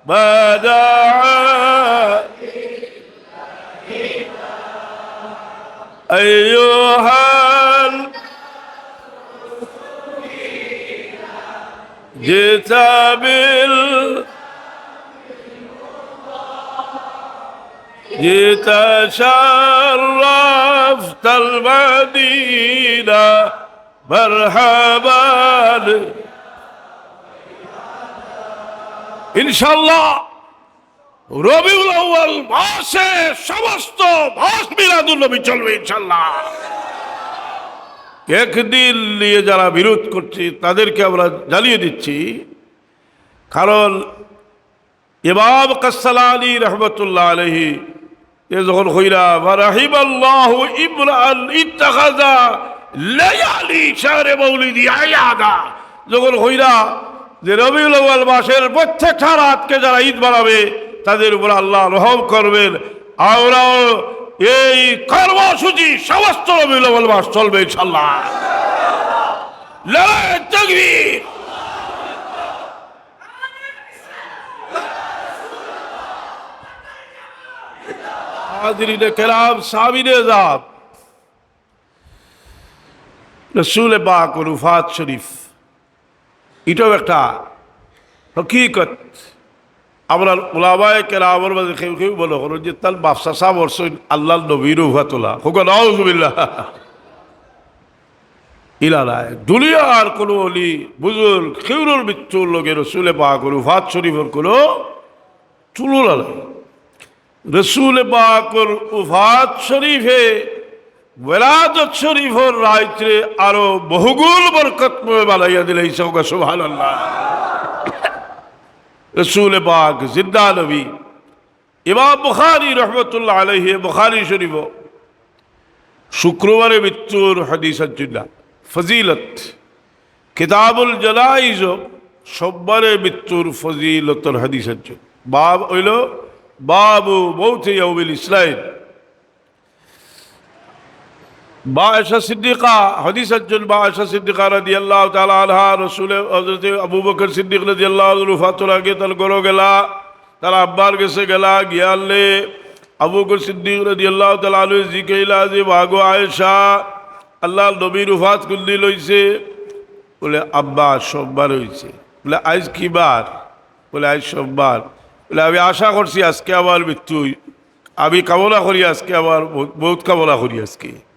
মা দাআ আইয়ুহাল جئت بال-، جئت شرفت المدينة مرحبا।" ইনশাআল্লাহ, রবিউল আউয়াল মাসে সমস্ত মাস মিলাদুন নবী চলবে ইনশাআল্লাহ। একদিন নিয়ে যারা বিরোধ করছে, তাদেরকে আমরা জানিয়ে দিচ্ছি, কারণ ইমাম কাসসালানী রহমতুল্লাহ আলাইহি এ যখন কইরা, "ওয়া রাহিমাল্লাহু ইমরাআন ইত্তাখাযা লায়ালি শাহরে মাউলিদি আয়াদা", যখন কইরা যে রবিউল আউয়াল মাসের প্রত্যেকটা রাতকে যারা ঈদ বানাবে, তাদের উপর আল্লাহ রহম করবেন। আমরাও এই কর্মসূচি সমস্ত রবিউল আউয়াল মাস চলবে ইনশাআল্লাহ। নারায়ে তাকবীর। হাজিরিনে কেরাম, সামিনে এজাম, রসুলে পাকর উফাত শরীফ, ইটাও একটা হকিকত। আমরার উলামায়ে কেরামর মাঝে কেউ কেউ মনে করইন যে তান বাপ চাচা মরছইন, আল্লার নবীর উফাত অলা। কউক্কা নাউজুবিল্লাহ। ইলা নায়। দুনিয়ার কুনু অলি, বুজুর্গ, কেউরর মৃত্যুর লগে রসুলে পাকর উফাত শরীফর কুনু তুলনা নাই। রসুলে পাকর উফাত শরীফে, ওয়েলাদত শরীফর রাইতরে আরো বহুগুণ বরকতময় বানাইয়া দিলাইছে। কউক্কা সুবহানাল্লাহ। রসুলে পাক জিন্দা নবী। ইমাম বুখারী রহমতুল্লাহ আলাইহি, বুখারী শরীফো শুক্রবারে মৃত্যুর হাদিস আনছইন, ফজিলত। কিতাবুল জানাইজ, সোমবারে মৃত্যুর ফজিলতর হাদিস আনছইন। বাব অইলো, বাবু মৌতে ইয়াউমিল ইসনাইন। মা আয়েশা সিদ্দিকা, হাদিস আনছইন, মা আয়েশা সিদ্দিকা রাদিয়াল্লাহু তাআলা আনহা, রসুলে, হযরতে আবু বকর সিদ্দিক রাদিয়াল্লাহু আনহুর উফাতর আগে তান ঘরো গেলা, তান আব্বার গেছে গেলা, গিয়ালে আবু বকর সিদ্দিক রাদিয়াল্লাহু তাআলা আনহু জিকাইলা যে, "মাগো আয়েশা, আল্লার নবীর উফাত কুনদিন অইছে?" বলে, "আব্বা, সোমবার অইছে।" বলে, "আইজ কি বার?" বলে, "আইজ সোমবার।" বলে, "আমি আশা করছি আজকে আমার মৃত্যু অই-, আমি কামনা করি আজকে আমার মৌ-, মৌত কামনা করি আজকে।"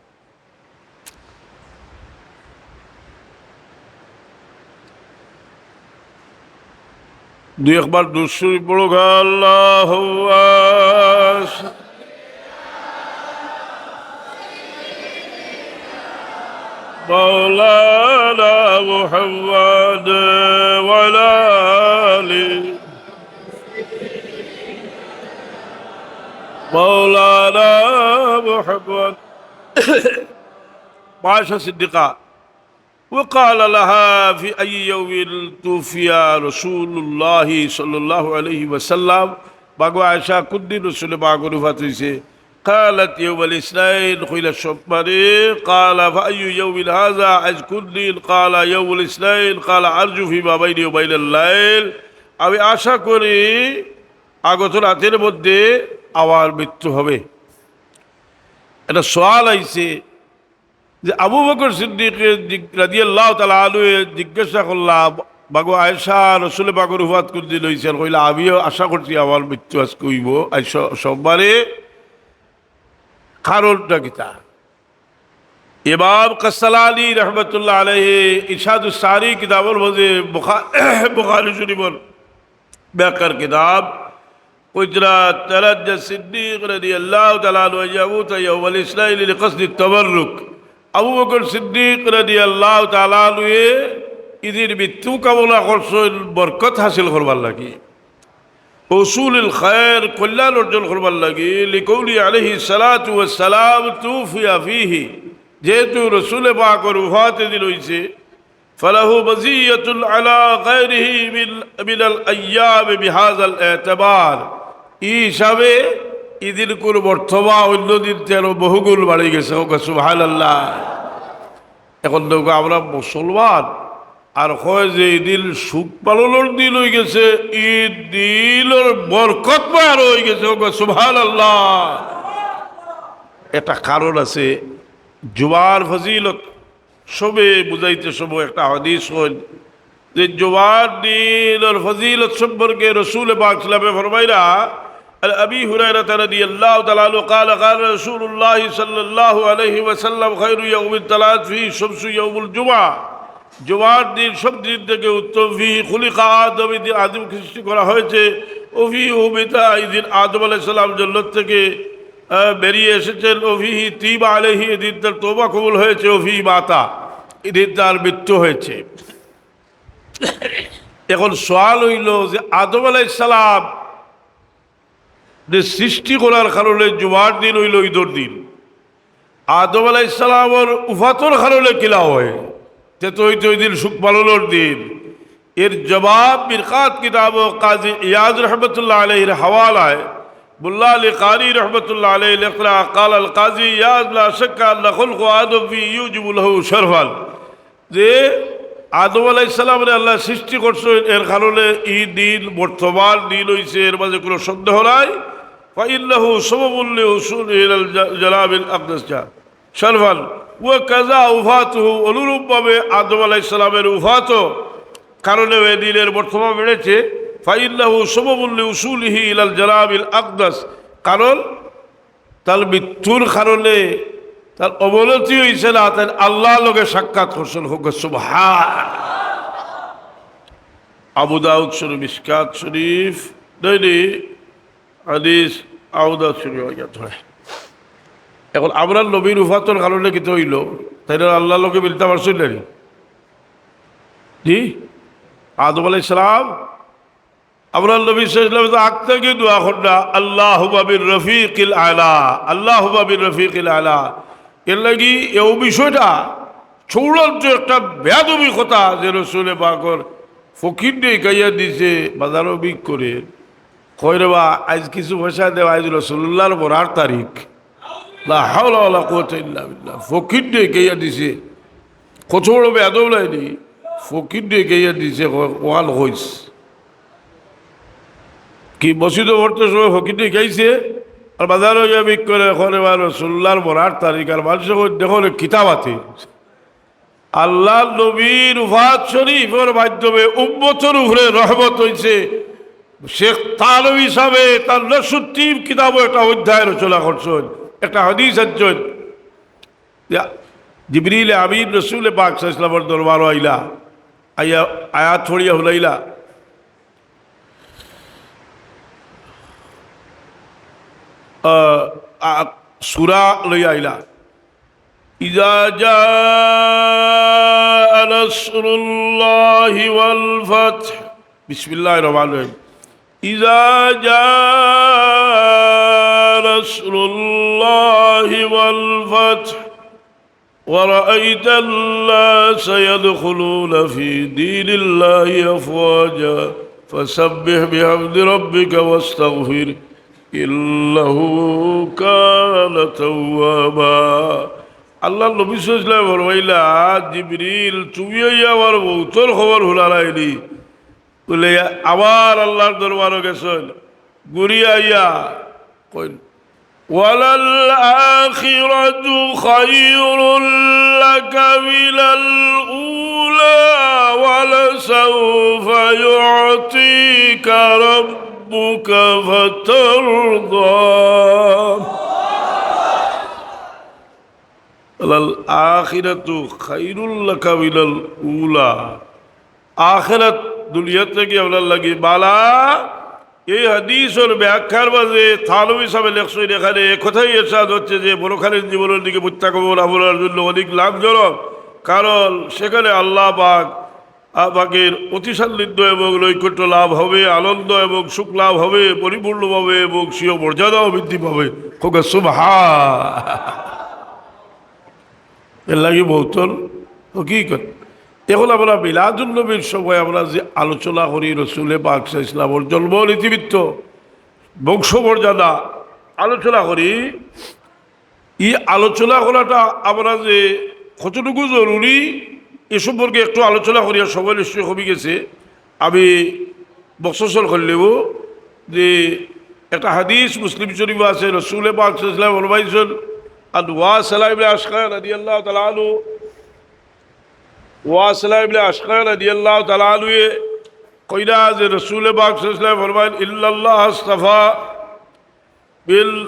দুই একবার দুরূদ শরীফ পড়ো, আল্লাহুম্মা মাওলানা মুহাম্মদ ওয়া আলা আলি মাওলানা মুহাম্মদ। মা আয়েশা সিদ্দিকা, وقال لها في أي يوم توفي رسول الله صلى الله عليه وسلم, মাগো আয়েশা, কুনদিন রসুলে পাকর উফাত অইছে? قالت يوم الاثنين, কইলা সোমবারে। قال فأي يوم هذا, আইজ কুনদিন? قال يوم الاثنين। قال أرجو فيما بيني وبين الليل, আমি আশা করি আগত রাতের মধ্যে আমার মৃত্যু হবে। একটা সওয়াল আইছে যে আবু বকর সিদ্দিকে জিগ-, রাদিয়াল্লাহু তাআলা আনহুয়ে জিজ্ঞাসা করলা, "মাগো আয়েশা, রসুলে পাকর উফাত কুনদিন অইছে?" আর কইলা, "আমিও আশা করছি আমার মৃত্যু আজকে অইবো, আইজ স-, সোমবারে।" কারণটা কিতা? ইমাম কাসসালানী রহমতুল্লাহ আলাইহি ইরশাদুস সারি কিতাবর মাঝে বুখা-, বুখারী শরীফর ব্যাখ্যার কিতাব, কইতরা, ترجى الصديق رضي الله تعالى عنه أن يموت يوم الاثنين لقصد التبرك. আবু বকর সিদ্দিক রাদিয়াল্লাহু তাআলা আনহুয়ে ইদিন মৃত্যু কামনা করছইন বরকত হাসিল করবার লাগি, হুসুলুল খায়র, কল্যাণ অর্জন করবার লাগি, لقوله عليه الصلاة والسلام توفي فيه, যেহেতু রসুলে পাকর উফাত ইদিন অইছে, فله مزية على غيره من، من الأيام بهذا الاعتبار. ই হিসাবে ইদিনকুর মর্তবা অইন্য দিন তে আরো বহুগুণ বাড়ি গেছে। কউক্কা সুবহানাল্লাহ। এখন দেখো আমরা মুসলমান, আর কয় যে ইদিন শোক পালনর দিন অইগেছে, ইদিনর বরকতময় আরো অইগেছে। কউক্কা সুবহানাল্লাহ। একটা কারণ আছে, জুমার ফজিলত সবে বুঝাইতে সবে একটা হাদিস কইল যে জুমার দিনর ফজিলত সম্পর্কে রসুলে পাক সাল্লাল্লাহু আলাইহি ওয়াসাল্লামে ফরমাইরা, عن أبي هريرة رضي الله تعالى عنه قال قال رسول الله صلى الله عليه وسلم خير يوم طلعت فيه الشمس يوم الجمعة. জুমার দিন সব দিন থেকে উত্তম। فيه خلق آدم, ইদিন আদমকে সৃষ্টি করা হয়েছে। وفيه هبط, ইদিন আদম আলাইহিস সালাম জন্নত থেকে, আহ, বেরিয়ে এসেছেন। وفيه تيب عليه, ইদিন তার তওবা কবুল হয়েছে। وفيه مات, ইদিন তার মৃত্যু হয়েছে। এখন সওয়াল অইলো যে আদম আলাইহিস সালাম যে সৃষ্টি করার কারণে জুমার দিন অইলো ইদর দিন, আদম আলাইহিস সালামর উফাতর কারণে কিলা অয়? তে তো অইতো ইদিন শোক পালনর দিন। এর জবাব মিরকাত কিতাবো কাজী ইয়াজ রহমতুল্লাহ আলাইহির হাওয়ালায় মোল্লা আলী কারি রহমতুল্লাহ আলাইহি লেখরা, قال القاضي إياض لا شك أن خلق آدم فيه يوجب له شرفا. যে আদম আলাইহিস সালামরে আল্লায় সৃষ্টি করছইন, এর কারণে ই দিন মর্তবার দিন অইছে, এর মাঝে কুনু সন্দেহ নাই। فإنه سبب لوصوله إلى الج-، جناب الأقدس شرفا، وكذا وفاته، অনুরূপভাবে আদম আলাইহিস সালামের উফাতও কারণে এ দিনের মর্তবা বেড়েছে। فإنه سبب لوصوله إلى الجناب الأقدس, কারণ তার মৃত্যুর কারণে তার অবনতি হইছে না, তাই আল্লাহর লগে সাক্ষাৎ করছেন। হোক সুবহান। আবু দাউদ শরীফ, মিশকাত শরীফ, নয় নি, হাদিস আবু দাউদ শরীফ হয়ে গেছে। এখন আমরার নবীর উফাতর কারণে কিতা হইল? তাইন আল্লাহর লগে মিলতা পারছইন না নি? জি, আদম আলাইহিস সালাম, আমরার নবী সাল্লাল্লাহু আলাইহি ওয়াসাল্লাম আগ থাকি দোয়া কররা, "আল্লাহুম্মা বির রফিকিল আলা, আল্লাহুম্মা বির রফিকিল আলা।" এর লাগি এ বিষয়টা চূড়ান্ত একটা বেয়াদবি কথা যে রসুলে পাকর ফকির নিয়ে গাইয়া দিছে, বাজারো বিক করে। কয় রে বা, আইজ কিছু পয়সা দেও, আইজ রসুলুল্লাহর মরার তারিখ। লা হাওলা ওয়ালা কুওয়াতা ইল্লা বিল্লাহ। ফকির নিয়ে গাইয়া দিছে। কত বড় বেয়াদব নায় নি? ফকির নিয়ে গাইয়া দিছে, ও-, ওয়ান কইস। কি মসজিদো পড়তে সময় ফকির নিয়ে গাইছে, আর বাজারো গিয়া বিক করে, কয় রে বা, রসুলুল্লাহর মরার তারিখ, আর মানুষে কয়, "দেখো রে, কিতাব আছে।" আল্লাহর নবীর উফাত শরীফর মাধ্যমে উম্মতর উপরে রহমত হইছে। শেখ থানবী সাহেবে তার নসরুদ্দিন কিতাবো একটা অধ্যায় রচনা করছেন, একটা হাদিস আনছেন। ইয়া, জিবরিল আমিন রসুলে পাক সাল্লাল্লাহু আলাইহি ওয়াসাল্লামর দরবারো আইলা, আইয়া আয়াত পড়িয়া হুনাইলা, আহ, আ-, সূরা লইয়া আইলা। إذا جاء نصر الله والفتح. بسم الله الرحمن الرحيم. إذا جاء نصر الله والفتح ورأيت الناس يدخلون في دين الله أفواجا فسبح بحمد ربك واستغفره إنه كان توابا. আল্লাহর নবী সাল্লাল্লাহু আলাইহি ওয়াসাল্লাম ফরমাইলা, "জিবরিল, তুমি আইয়া আমার মউতর খবর হুনাইলায় নি?" বলে, আবার আল্লাহর দরবারো গেছইন, ঘুরি আইয়া কইন, "وللآخرة خير لك من الأولى ولسوف يعطيك ربك فترضى." "وللآخرة خير لك من الأولى।" আখিরাত দুনিয়া থাকি আপনার লাগি বালা। এই হাদিসর ব্যাখ্যার মাঝে থানবী সাহেবে লেখছইন, এখানে এ কথাই এরশাদ হচ্ছে যে পরকালীন জীবনের দিকে প্রত্যাগমন আপনার জন্য অধিক লাভজনক, কারণ সেখানে আল্লাহ পাক, আ, পাকের অতি সান্নিধ্য এবং নৈকট্য লাভ হবে, আনন্দ এবং সুখ লাভ হবে পরিপূর্ণভাবে এবং স্বীয় মর্যাদাও বৃদ্ধি পাবে। হোক সুবহান। এর লাগি মউতর হকিকত। এখন আমরা মিলাদুন নবীর সময় আমরা যে আলোচনা করি, রসুলে পাক সাল্লাল্লাহু আলাইহি ওয়াসাল্লামর জন্ম নীতিবৃত্ত, বংশমর্যাদা আলোচনা করি, এই আলোচনা করাটা আমরা যে কতটুকু জরুরি, এ সম্পর্কে একটু আলোচনা করিয়া সময় নিশ্চয় কমে গেছে। আমি মখসসর করলেও যে একটা হাদিস মুসলিম শরীফ আছে, রসুলে পাক সাল্লাল্লাহু আলাইহি ওয়াসাল্লাম ফরমাইছেন, আন ওয়াসিলা ইবনে আসকা রাদিয়াল্লাহু তাআলা আনহু, ওয়াসিলা ইবনে আসকা রাদিয়াল্লাহু তাআলা আনহু এ কইলা যে রসুলে পাক সাল্লাল্লাহু আলাইহি ওয়াসাল্লাম ফরমাইন, ইন্নাল্লাহ আস্তাফা من،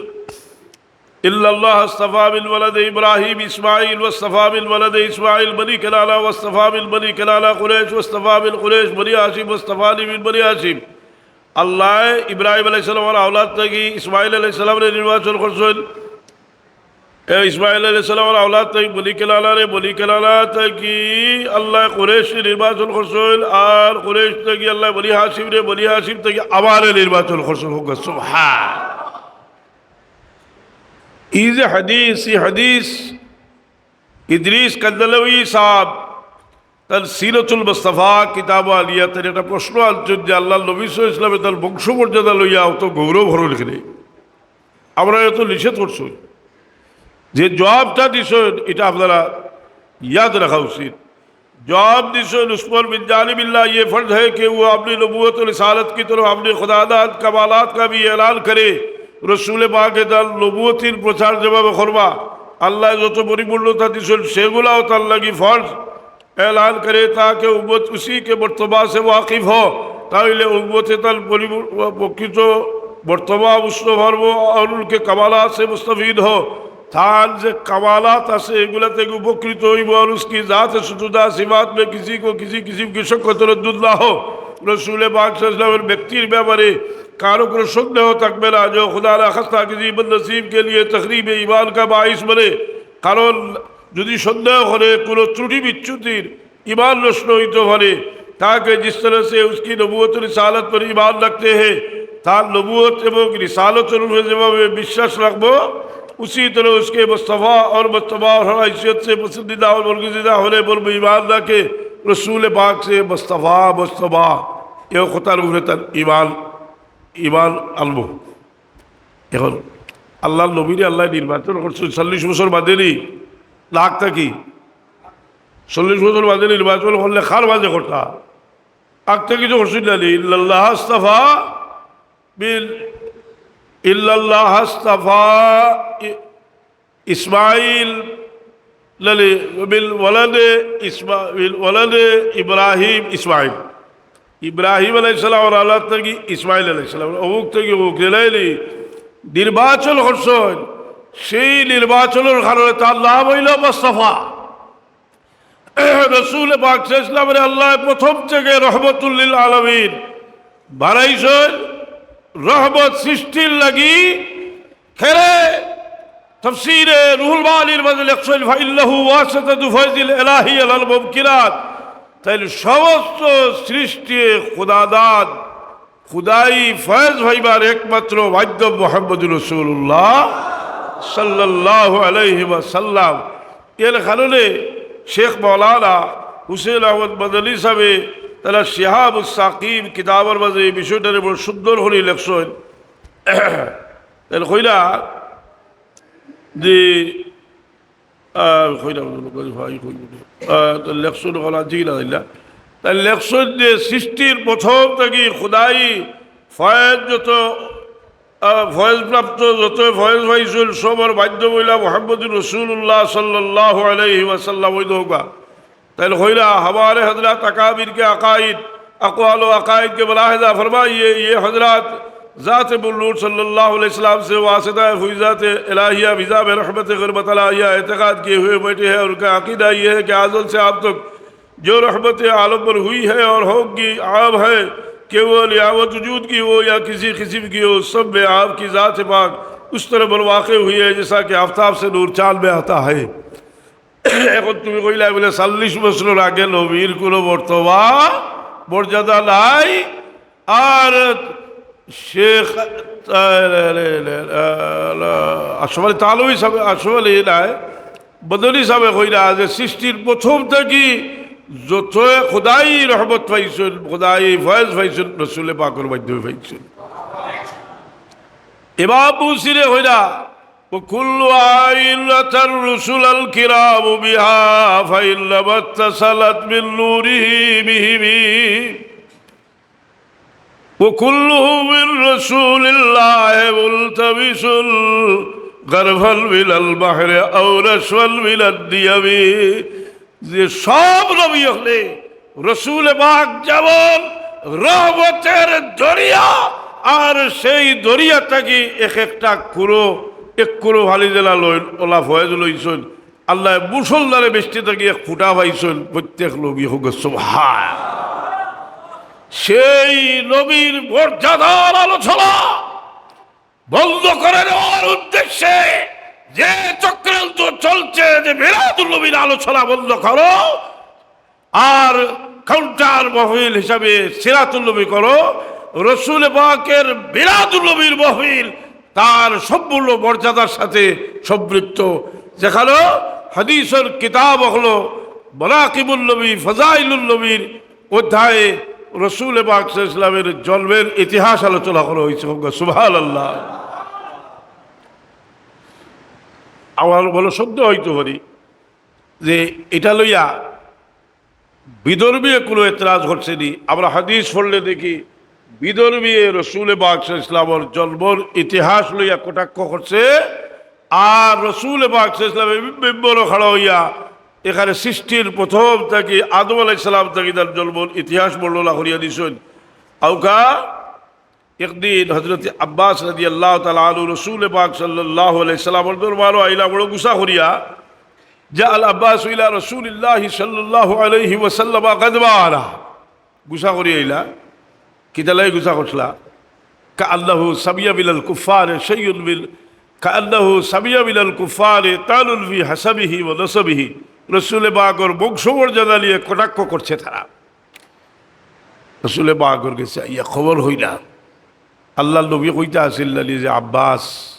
إن الله اصطفى من ولد إبراهيم إسماعيل، واصطفى من ولد إسماعيل بني كنانة، واصطفى من بني كنانة قريش، واصطفى من قريش بني هاشم، واصطفاني من بني هاشم। আল্লাহ ইব্রাহিম আলাইহিস সালামর আওলাদ থাকি ইসমাইল আলাইহিস সালামরে নির্বাচন করছেন। এ ইসমাইল আলাইহিস সালামর আওলাদ থাকি বনি কেনানারে, বনি কেনানা থাকি আল্লাহ কুরাইশরে নির্বাচন করছেন, আর কুরাইশ থাকি আল্লাহ বনি হাশিমরে, বনি হাশিম থাকি আমারে নির্বাচন করছেন। হোক সুবহান। এই যে হাদিস, এই হাদিস ইদ্রিস কান্দালাউই সাহেব তান সিরাতুল মুস্তাফা কিতাব আলিয়া তান একটা প্রশ্ন আনছেন যে আল্লাহর নবী সাল্লাল্লাহু আলাইহি ওয়াসাল্লামে তান বংশমর্যাদা লইয়া অত গৌরব হরণ কেনে? আমরা এত নিষেধ করছি, যে জবাবটা দিছেন এটা আপনারা ইয়াদ রাখা উচিত। جواب دیسو، اس پر من جانب اللہ یہ فرض ہے کہ وہ اپنی نبوت و رسالت کی طرف اپنے خداداد کمالات کا بھی اعلان کرے، রসুলে পাকে তার নবুয়তির প্রচার যেভাবে করবা, আল্লায় যত পরিপূর্ণতা দিছইন, সেগুলাও তার লাগি ফরজ। اعلان کرے تاکہ امت اسی کے مرتبہ سے واقف ہو، তাইলে উম্মতে তার পরিপূর্ণ, প্রকৃত মর্তবা বুঝতে পারবো, আর উনকে কামালাত সে মুস্তাফিদ হো। তার যে কামালাত আছে, এগুলা থেকে উপকৃত হইব। আর উসকি জাত সুজুদা সিফাত মে কিসি কো কিসি কিসিম কি শক ও তরদ্দুদ না হো। রসুল পাক সাল্লাল্লাহু আলাইহি ওয়াসাল্লামের ব্যক্তির ব্যাপারে কারো কোনো সন্দেহ থাকবে না যে খুদা না খাস্তা কিসি বদনসিব কে লিয়ে তখরিব ঈমান কা বাইস বনে। কারণ যদি সন্দেহ করে কোনো ত্রুটি বিচ্যুতির, ঈমান নষ্ট হইতে পারে। তাকে জিস তরহ সে উসকি নবুয়ত ও রিসালত পর ঈমান রাখতে হ্যায়, তার নবুয়ত এবং রিসালতর উপরে যেভাবে বিশ্বাস রাখবো, উসি তরহ উসকে মুস্তফা অর মুস্তফা অর হাইসিয়ত সে পসন্দিদা অর বরগুজিদা হনে বলবো ঈমান রাখে। রসুল পাক সে মুস্তফা, মুস্তফা, এ কথার উপরে তার ঈমান, ঈমান আনবো। এখন আল্লাহর নবীরে আল্লায় নির্বাচন করছইন চল্লিশ বছর বাদে নি, না আগ থাকি? চল্লিশ বছর বাদে নির্বাচন করলে কার মাঝে করতা? আগ থাকি তো করছইন না নি? ইল্লাল্লাহ আস্তাফা বিল, ইল্লাল্লাহ আস্তাফা ই-, ইসমাইল লালি বিল ওয়ালাদে ইসমা-, বিল ওয়ালাদে ইব্রাহিম ইসমাইল। ইব্রাহিম আলাইহিস সালাম অর আওলাদ থাকি ইসমাইল আলাইহিস সালাম, অমুক থাকি অমুক, এলাইলি নির্বাচন করছইন। সেই নির্বাচনর কারণে তার নাম অইলো মুস্তাফা। রসুল পাক সাল্লাল্লাহু আলাইহি ওয়াসাল্লামরে আল্লায় প্রথম থেকে রহমতুল্লিল আলামিন বানাইছইন, রহমত সৃষ্টির লাগি। খেরে তফসিরে রুহুল মাআনির মাঝে লেখছইন, "ফাইন্নাহু ওয়াসিতাতু ফয়জিল ইলাহি আলাল মুমকিনাত।" তাইলে সমস্ত সৃষ্টি খুদাদান, খুদাই ফয়েজ পাইবার একমাত্র মাধ্যম মুহাম্মদুর রাসূলুল্লাহ সাল্লাল্লাহু আলাইহি ওয়াসাল্লাম। এর কারণে শেখ মাওলানা হুসেন আহমদ মাদানী সাহেবে তারা শিহাবুস সাকিব কিতাবর মাঝে এই বিষয়টারে বড় সুন্দর করি লেখছইন। তাইলে কইলা যে, আহ, কইলা, আহ, তো লেখছইন কলা জি না দিলা। তাই লেখছইন যে সৃষ্টির প্রথম থাকি খুদাই ফয়েজ যত, আহ, ফয়েজ প্রাপ্ত যত ফয়েজ পাইছইন, সবর মাধ্যম অইলা মুহাম্মদুর রাসূলুল্লাহ সাল্লাল্লাহু আলাইহি ওয়াসাল্লাম। ওই দোকা তাইলে কইলা, "হামারে হযরত আকাবির কে আকাইদ, আকওয়াল ও আকাইদ কে মুলাহাজা ফরমাইয়ে, ইয়ে হযরত ذات النور صلی اللہ علیہ وسلم سے واسطہ فیضات الہیہ فضا میں رحمت غربت الہیہ اعتقاد کیے ہوئے بیٹھے ہیں، ان کا عقیدہ یہ ہے کہ ازل سے اب تک جو رحمت عالم پر ہوئی ہے اور ہوگی، عام ہے کہ وہ نیامت وجود کی ہو یا کسی قسم کی ہو، سب میں آپ کی ذات پاک اس طرح پر واقع ہوئی ہے جیسا کہ آفتاب سے نور چاند میں آتا ہے۔" এখন তুমি কইলা বলে চল্লিশ বছর আগে নবীর কোনো মর্তবা মর্যাদা নাই। আর শেখ, আহ, আশরাফ আলী থানভী সাহেব, আশরাফ আলী নাই, মাদানী সাহেবে কইরা যে সৃষ্টির প্রথম থাকি যত খুদাই রহমত পাইছইন, খুদাই ফয়েজ পাইছইন, রসুলে পাকর মাধ্যমে পাইছইন। ইমাম বুসিরে কইরা, "وكل عين أتى الرسل الكرام بها، فإنما اتصلت من نوره بهم، وكلهم من رسول الله ملتمس غرفا من البحر أو نشوا من الديم।" যে সব নবী অকলে রসুল পাক যেমন রহমতের দরিয়া, আর সেই দরিয়া থাকি এক একটা কুরো, এক কুরো ফালি দিলা লইন, ওলা ফয়েজ লইছইন। আল্লায় মুষলধারে বেহেস্ত থাকি এক ফুটা পাইছইন প্রত্যেক নবী। হোক সুবহান। সেই নবীর মর্যাদার আলোচনা বন্ধ করে দেওয়ার উদ্দেশ্যে যে চক্রান্ত চলছে, যে মিলাদুন নবীর আলোচনা বন্ধ করো, আর কাউন্টার মহফিল হিসাবে সিরাতুন নবী করো, রসুল পাকের মিলাদুন নবীর মহফিল তার সম্পূর্ণ মর্যাদার সাথে সম্পৃক্ত। যেখানে হাদিসের কিতাব হলো মানাকিবুন নবী, ফাজাইলুন নবীর অধ্যায়ে রসুল পাক সাল্লাল্লাহু আলাইহি ওয়াসাল্লামের জন্মের ইতিহাস আলোচনা করা হয়েছে। হোক সুবহানাল্লাহ। আমার বড় সন্দেহ হইতে পারি যে এটা লইয়া বিধর্মীয় কোনো এতরাজ করছে নি। আমরা হাদিস পড়লে দেখি বিধর্মীয়ে রসুলে পাক সাল্লাল্লাহু আলাইহি ওয়াসাল্লামর জন্মর ইতিহাস লইয়া কটাক্ষ করছে। আর রসুলে পাক সাল্লাল্লাহু আলাইহি ওয়াসাল্লামে মিম্বরো খাড়া অইয়া এখানে সৃষ্টির প্রথম থাকি, আদম আলাইহিস সালাম থাকি তার জন্মর ইতিহাস বর্ণনা করিয়া দিছইন। আউকা একদিন হযরত আব্বাস রাদিয়াল্লাহু তাআলা আনহু রসুলে পাক সাল্লাল্লাহু আলাইহি ওয়াসাল্লামর দরবারো আইলা বড় গুসা করিয়া। جاء العباس إلى رسول الله صلى الله عليه وسلم غضبانا। গুসা করিয়া আইলা। কিতার লাগি গুসা করছলা? كأنه سمع من الكفار شيء من، كأنه سمع من الكفار طعنا في حسبه ونسبه। রসুলে পাকর বংশমর্যাদা নিয়া কটাক্ষ করছে তারা। রসুলে পাকর গেছে আইয়া খবর অইলা, আল্লাহর নবী কইতা আছিল নানি যে, "আব্বাস,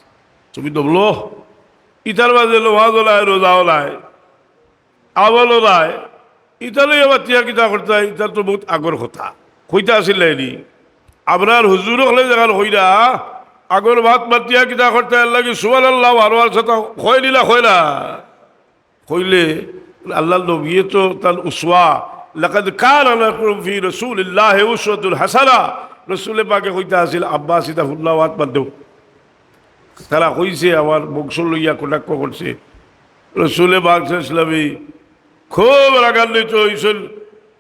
তুমি দমলো, ইতার মাঝে নমাজও নাই, রোজাও নাই, আমলও নাই, ইতা লইয়া মাতিয়া কিতা করতায়, ইতা তো বউত আগর কথা।" কইতা আছিল নানি? আমরার হুজুর অকলে যেখান কইরা, আগর মাত মাতিয়া কিতা করতায়, এর লাগি সুবহানাল্লাহ, ভালা আর সাথে কয় নি না কয় না? কইলে, আল্লাহর নবীয়ে তো তান উসওয়া, لقد كان لكم في رسول الله أسوة حسنة। রসুলে পাকে কইতা আছিল, "আব্বাস, ইতা হুনলা, মাত বাদ দেও।" তারা কইছে, আমার বংশ লইয়া কটাক্ষ করছে। রসুলে পাক সাল্লাল্লাহু আলাইহি ওয়াসাল্লামে খুব রাগান্বিত অইছইন।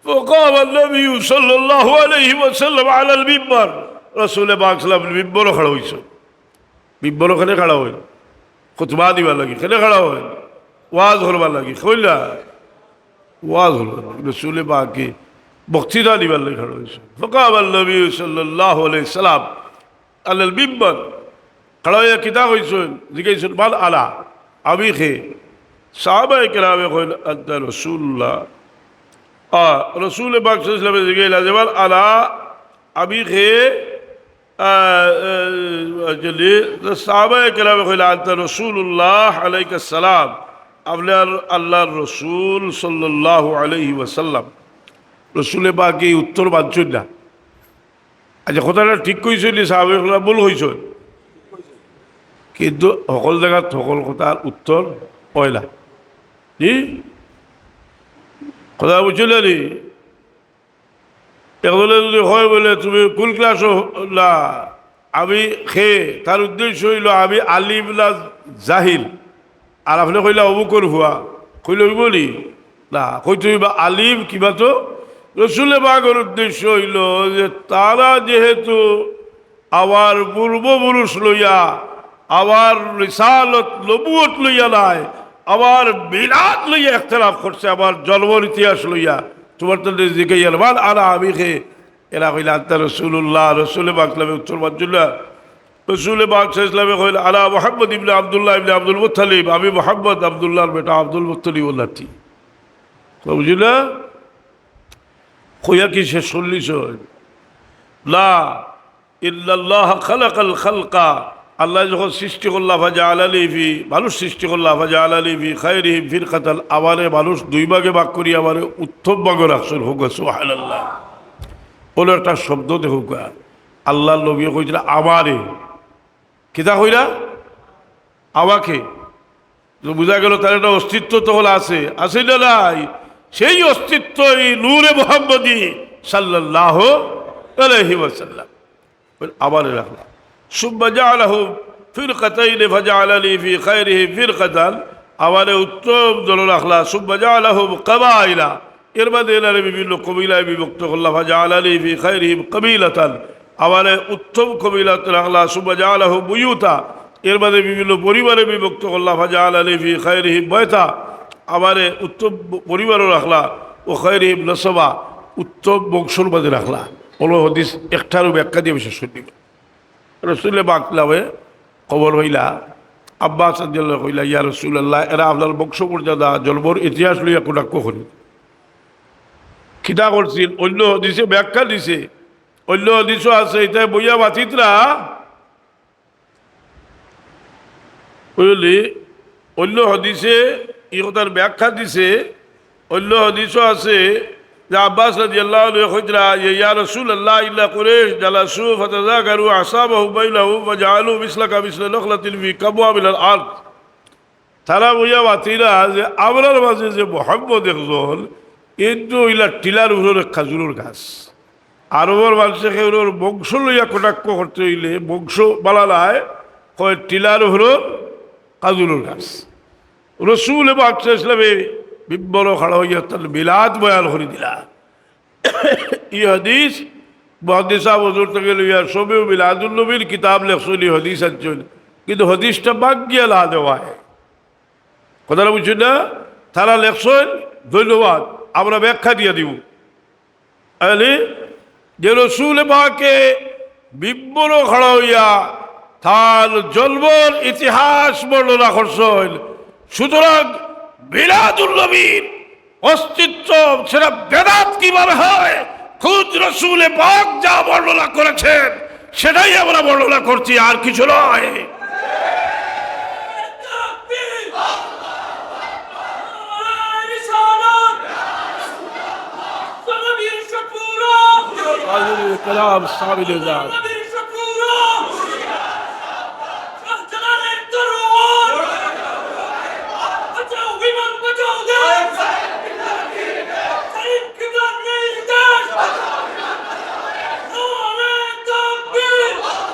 فقام النبي صلى الله عليه وسلم على المنبر। রসুলে পাক সাল্লাল্লাহু আলাইহি ওয়াসাল্লাম মিম্বরো খাড়া অইছইন। মিম্বরো কেনে খাড়া অইন? খুতবা দিবার লাগি। কেনে খাড়া অইন? ওয়াজ করবার লাগি। কইলা? ওয়াজ করবার লাগি। রসুলে পাকে বক্তৃতা দিবার লাগি খাড়া অইছইন। فقام النبي صلى الله عليه وسلم على المنبر। খাড়া অইয়া কিতা কইছইন? জিগাইছইন, "من أنا؟" আমি কে? সাহাবায়ে কেরামে কইলা, "أنت رسول الله।" আ, রসুলে পাক সাল্লাল্লাহু আলাইহি ওয়াসাল্লামে জিগাইলা যে, "من أنا؟" আমি কে? আ, আ, যদি সাহাবায়ে কেরামে কইলা, "أنت رسول الله عليك السلام।" আপনে আল্লাহর রসুল সাল্লাল্লাহু আলাইহি ওয়াসাল্লাম। রসুলে পাকে ই উত্তর মানছইন না। আচ্ছা, কথাটা ঠিক কইছইন নি সাহাবায়ে কেরাম, ভুল কইছইন? কিন্তু হকল জাগাত হকল কথার উত্তর অয় না। জি? কথা বুঝছইন নি? একজনে যদি কয় বলে, "তুমি কুন ক্লাসো?" না, আমি কে, তার উদ্দেশ্য অইলো আমি আলিম না জাহিল। আর আপনে কইলা অমুকর ফুয়া, কইলে অইবো নি? না, কইতে অইবা আলিম কিবা তো। রসুলে পাকর উদ্দেশ্য অইলো যে তারা যেহেতু আমার পূর্বপুরুষ লইয়া, আমার রিসালত নবুয়ত লইয়া নায়, আমার মিলাদ লইয়া ইখতিলাফ করছে, আমার জন্মর ইতিহাস লইয়া। তুমার তো জিগাইয়ার, "من أنا؟" আমি কে? এরা কইলা, "أنت رسول الله।" রসুলে পাক সাল্লাল্লাহু আলাইহি ওয়াসাল্লামে উত্তর মানছইন না। রসুলে পাক সাল্লাল্লাহু আলাইহি ওয়াসাল্লামে কইলা, "أنا محمد بن عبد الله بن عبد المطلب।" আমি মোহাম্মদ আব্দুল্লাহর বেটা আব্দুল মুত্তালিবর নাতি। কথা বুঝলা? কইয়া কি শেষ করলিছইন? না। إن الله خلق الخلق। আল্লায় যখন সৃষ্টি করলা, فجعلني في، মানুষ সৃষ্টি করলা, فجعلني في خيرهم فرقة। আমারে মানুষ দুই ভাগে ভাগ করি আমারে উত্তম ভাগো রাখছইন। কউক্কা সুবহানাল্লাহ। অনো একটা শব্দ দেখউক্কা, আল্লাহর নবীয়ে কইছইন আমারে। কিতা কইরা? আমাকে। তো বুঝা গেল তার একটা অস্তিত্ব তখন আছে, আছে না নাই? সেই অস্তিত্ব এই নূরে মোহাম্মদী সাল্লাল্লাহু আলাইহি ওয়াসাল্লাম। আমারে রাখলা। ثم جعلهم فرقتين فجعلني في خيرهم فرقة। আমারে উত্তম দলো রাখলা। ثم جعلهم قبائل। এর বাদে এরারে বিভিন্ন কবিলায় বিভক্ত করলা। فجعلني في خيرهم قبيلة। আমারে উত্তম কবিলাত রাখলা। ثم جعلهم بيوتا। এর বাদে বিভিন্ন পরিবারে বিভক্ত করলা। فجعلني في خيرهم بيتا। আমারে উত্তম পরিবারও রাখলা। وخيرهم نسبا। উত্তম বংশর মাঝে রাখলা। অনো হাদিস একটারও ব্যাখ্যা দিয়া শেষ করি দিবা। রসুলে পাক লাভে খবর অইলা, আব্বাস রাদিয়াল্লাহু কইলা, "ইয়া রাসূলুল্লাহ, এরা আপনার বংশমর্যাদা, জন্মর ইতিহাস লইয়া কটাক্ষ করি।" কিতা করছিল? অন্য হাদিসে ব্যাখ্যা দিছে, অন্য হাদিসও আছে, ইতায় বইয়া মাতিতরা। বুঝলি? অন্য হাদিসে ই কথার ব্যাখ্যা দিছে, অন্য হাদিসও আছে যে আব্বাস রাদিয়াল্লাহু আনহু কইতরা যে, "ইয়া রাসূলুল্লাহ, ইন্না কুরাইশ জালাসু ফাতাযাকারু আহসাবাহুম বাইনাহুম ফাজাআলু মিসলাকা মিসলা নাখলাতিন ফি কাবওয়া মিনাল আরদ।" তারা বইয়া মাতিরা যে আমরার মাঝে যে মোহাম্মদ একজন, ইন তো অইলা টিলার উপরে খাজুরর গাছ। আরবর মানষে কেউরর বংশ লইয়া কটাক্ষ করতে অইলে বংশ বালা নায়, কয় টিলার উপরর কাজুলর গাছ। রসুল পাক সাল্লাল্লাহু আলাইহি ওয়াসাল্লামে মিম্বরো খাড়া অইয়া তান মিলাদ বয়ান করি দিলা। ই হাদিস মুহাদ্দিস সাহেব হুজুর থাকি লইয়া সবেউ মিলাদুন নবীর কিতাব লেখছইন, ই হাদিস আনছইন, কিন্তু হাদিসটা বাদ গিয়া লা দেওয়ায়। কথাটা বুঝছইন না? তারা লেখছইন, ধন্যবাদ, আমরা ব্যাখ্যা দিয়া দিমু। আরে, যে রসুল পাকে মিম্বরো খাড়া অইয়া তান জন্মর ইতিহাস বর্ণনা করছইন, সুতরাং মিলাদুন নবীর অস্তিত্ব সেটা বেদাত কিভাবে হয়? খুদ রসুল পাক যা বর্ণনা করেছেন সেটাই আমরা বর্ণনা করছি, আর কিছু নয়। حاضرین کرام، صاحب نظام۔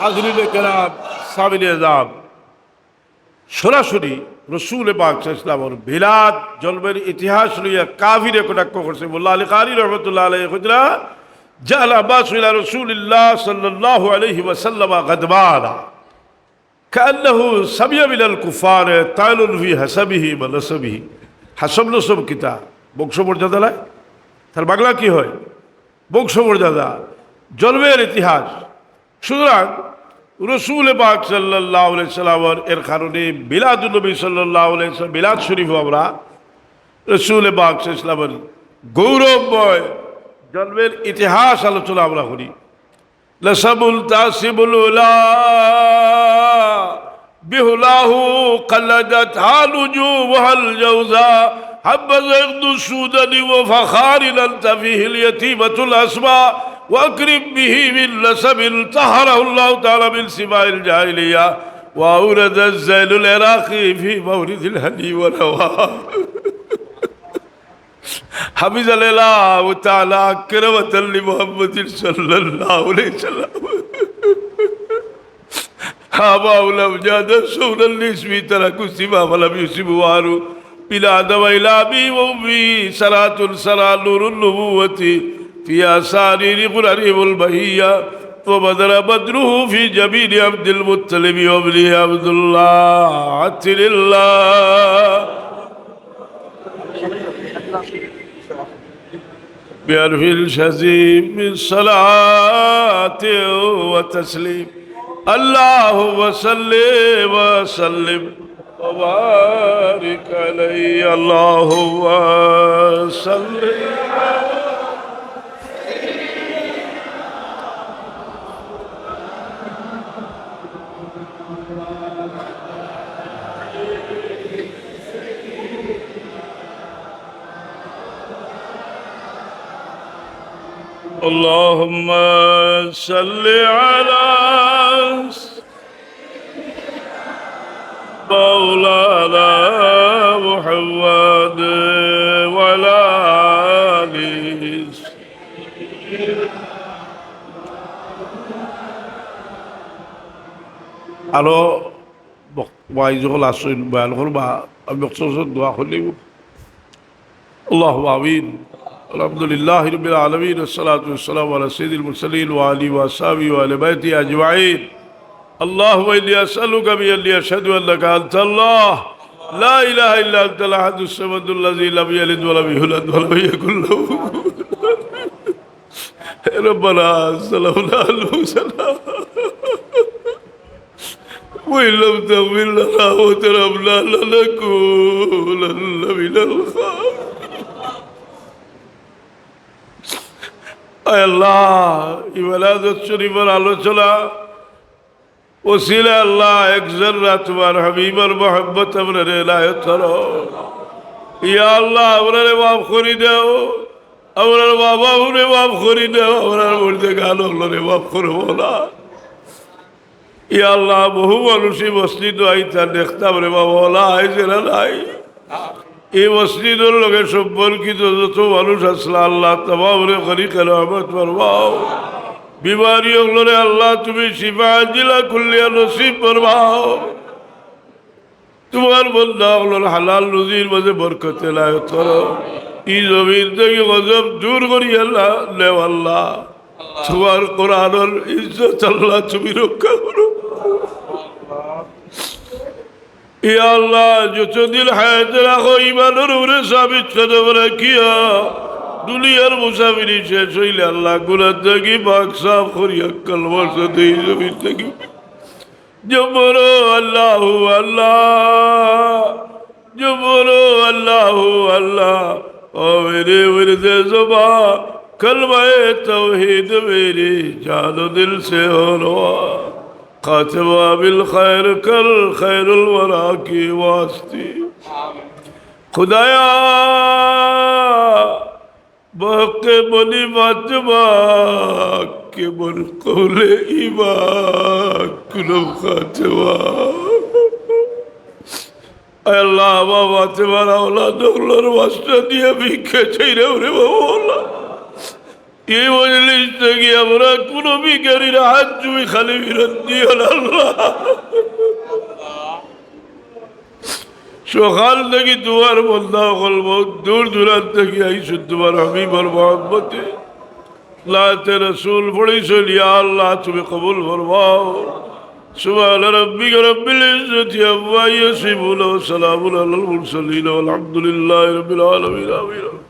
حاضرین کرام، صاحب نظام، সরাসরি রসুল পাক সাল্লাল্লাহু আলাইহি ওয়াসাল্লামর মিলাদ জন্মের ইতিহাস লইয়া কাফিরে কটাক্ষ করছে। মোল্লা আলী কারি রহমতুল্লাহ আলাইহি কইতরা, جاء العباس إلى رسول الله صلى الله عليه وسلم غضبانا كأنه سمع من الكفار طعن في حسبه ونسبه। হাসব নসব কিতা? বংশমর্যাদা নায়? তার বাংলা কি হয়? বংশমর্যাদা, জন্মের ইতিহাস। সুতরাং রসুল পাক সাল্লাল্লাহু আলাইহি সাল্লামর এর কারণে মিলাদুন নবী সাল্লাল্লাহু আলাইহি সাল্লাম, মিলাদ শরীফও আমরা রসুল পাক সাল্লাল্লাহু আলাইহি সাল্লামর গৌরবময় জন্মের ইতিহাস আলোচনা আমরা করি। نسب تحسب العلا بهلاه قلدتها نجومها الجوزاء، هب زيد السودان وفخار أنت فيه اليتيمة الأسماء، وأكرم به من نسب طهره الله تعالى من سماء الجاهلية، وأورد الزين العراقي في مورد الهدي والهوى. حفظ الله تعالى كرمة لمحمد صلى الله عليه وسلم. آباء الأمجاد سون الاسم تركوا السما فلم يصبوا واروا. من آدم إلى أبي وأمي سرات سرى نور النبوة في أسارير غررهم البهية، وبدر بدره في جبين عبد المطلب وابنه عبد الله. عطر الله بألف شذي من صلاة وتسليم. اللهم صل وسلم وبارك عليه. اللهم صل. اللهم صل على مولانا محمد وعلى آله. আরো বক-, ওয়াইজ অকল আছইন, বয়ান করবা, আমি মকসুদ দোয়া করিলিমু। اللهم آمين. الحمد لله رب العالمين، والصلاة والسلام على سيد المرسلين وآله وأصحابه وأهل بيته أجمعين. اللهم إني أسألك بأني أشهد أنك أنت الله، لا إله إلا أنت الأحد الصمد الذي لم يلد ولم يولد ولم يكن له ربنا ظلمنا أنفسنا وإن لم تغفر لنا وترحمنا لنكونن من الخاسرين. আয় আল্লাহ, ই মিলাদুন নবীর আলোচনা উছিলায় আল্লাহ, এক জর্রা তুমার হাবিবর মহব্বত আমরারে এনায়েত করো। ইয়া আল্লাহ, আমরারে মাফ করি দেও, আমরার মা বাফরে মাফ করি দেও, আমরার মুর্দেগান অকলরে মাফ করো মওলা। ইয়া আল্লাহ, বহু মানুষ ই মসজিদো আইতা দেখতাম রে বা মওলা, আইজ এরা নাই। এই মসজিদর লগে সম্পর্কিত যত মানুষ আছলা, আল্লাহ, তামামরে করি রহমত ফরমাও। বিমারি অকলরে আল্লাহ, তুমি শিফা আজিলা কুল্লিয়া নসিব ফরমাও। তুমার বন্দা অকলর হালাল রুজির মাঝে বরকত এনায়েত করো। ই জমিন থাকি গজব দূর করিয়া নেও আল্লাহ। তুমার কোরআনর ইজ্জত আল্লাহ, তুমি রক্ষা করো। ইয়া আল্লাহ, যতদিন হায়াতে রাখো, ইমানর উপরে সাবিত কদম রাখিয়া, দুনিয়ার মুসাফিরি শেষ অইলে আল্লাহ, গুনাহ থাকি পাক সাফ করিয়া, কালমার সাথে ই জমিন থাকি জবরো আল্লাহু আল্লাহ, জবরো আল্লাহু আল্লাহ। ও মেরে মুর্দে জুবান, کلمہ توحید میری جان و دل سے ہو روا۔ خاتمہ بالخیر کر خیر الورا کی واسطے۔ خدایا، بحق بنی فاطمہ کے بن قول ایمان کنم خاتمہ۔ اے আল্লাহ, আমার ফাতেমার আওলাদ অকলর ওয়াস্তে দিয়া ভিক্ষা চাইরাম রে বাবা আল্লাহ। এই মজলিস থাকি আমরা কুনু ভিখারির হাত তুমি খালি ফিরত দিও না আল্লাহ। সকাল থাকি তুমার বন্দা অকল বউত দূর দূরান্ত থাকি আইছইন তুমার হাবিবর মহব্বতে। নাতে রসুল পড়ছইন, ইয়া আল্লাহ, তুমি কবুল ফরমাও। سبحان ربك رب العزة عما يصفون وسلام على المرسلين والحمد لله رب العالمين. آمين.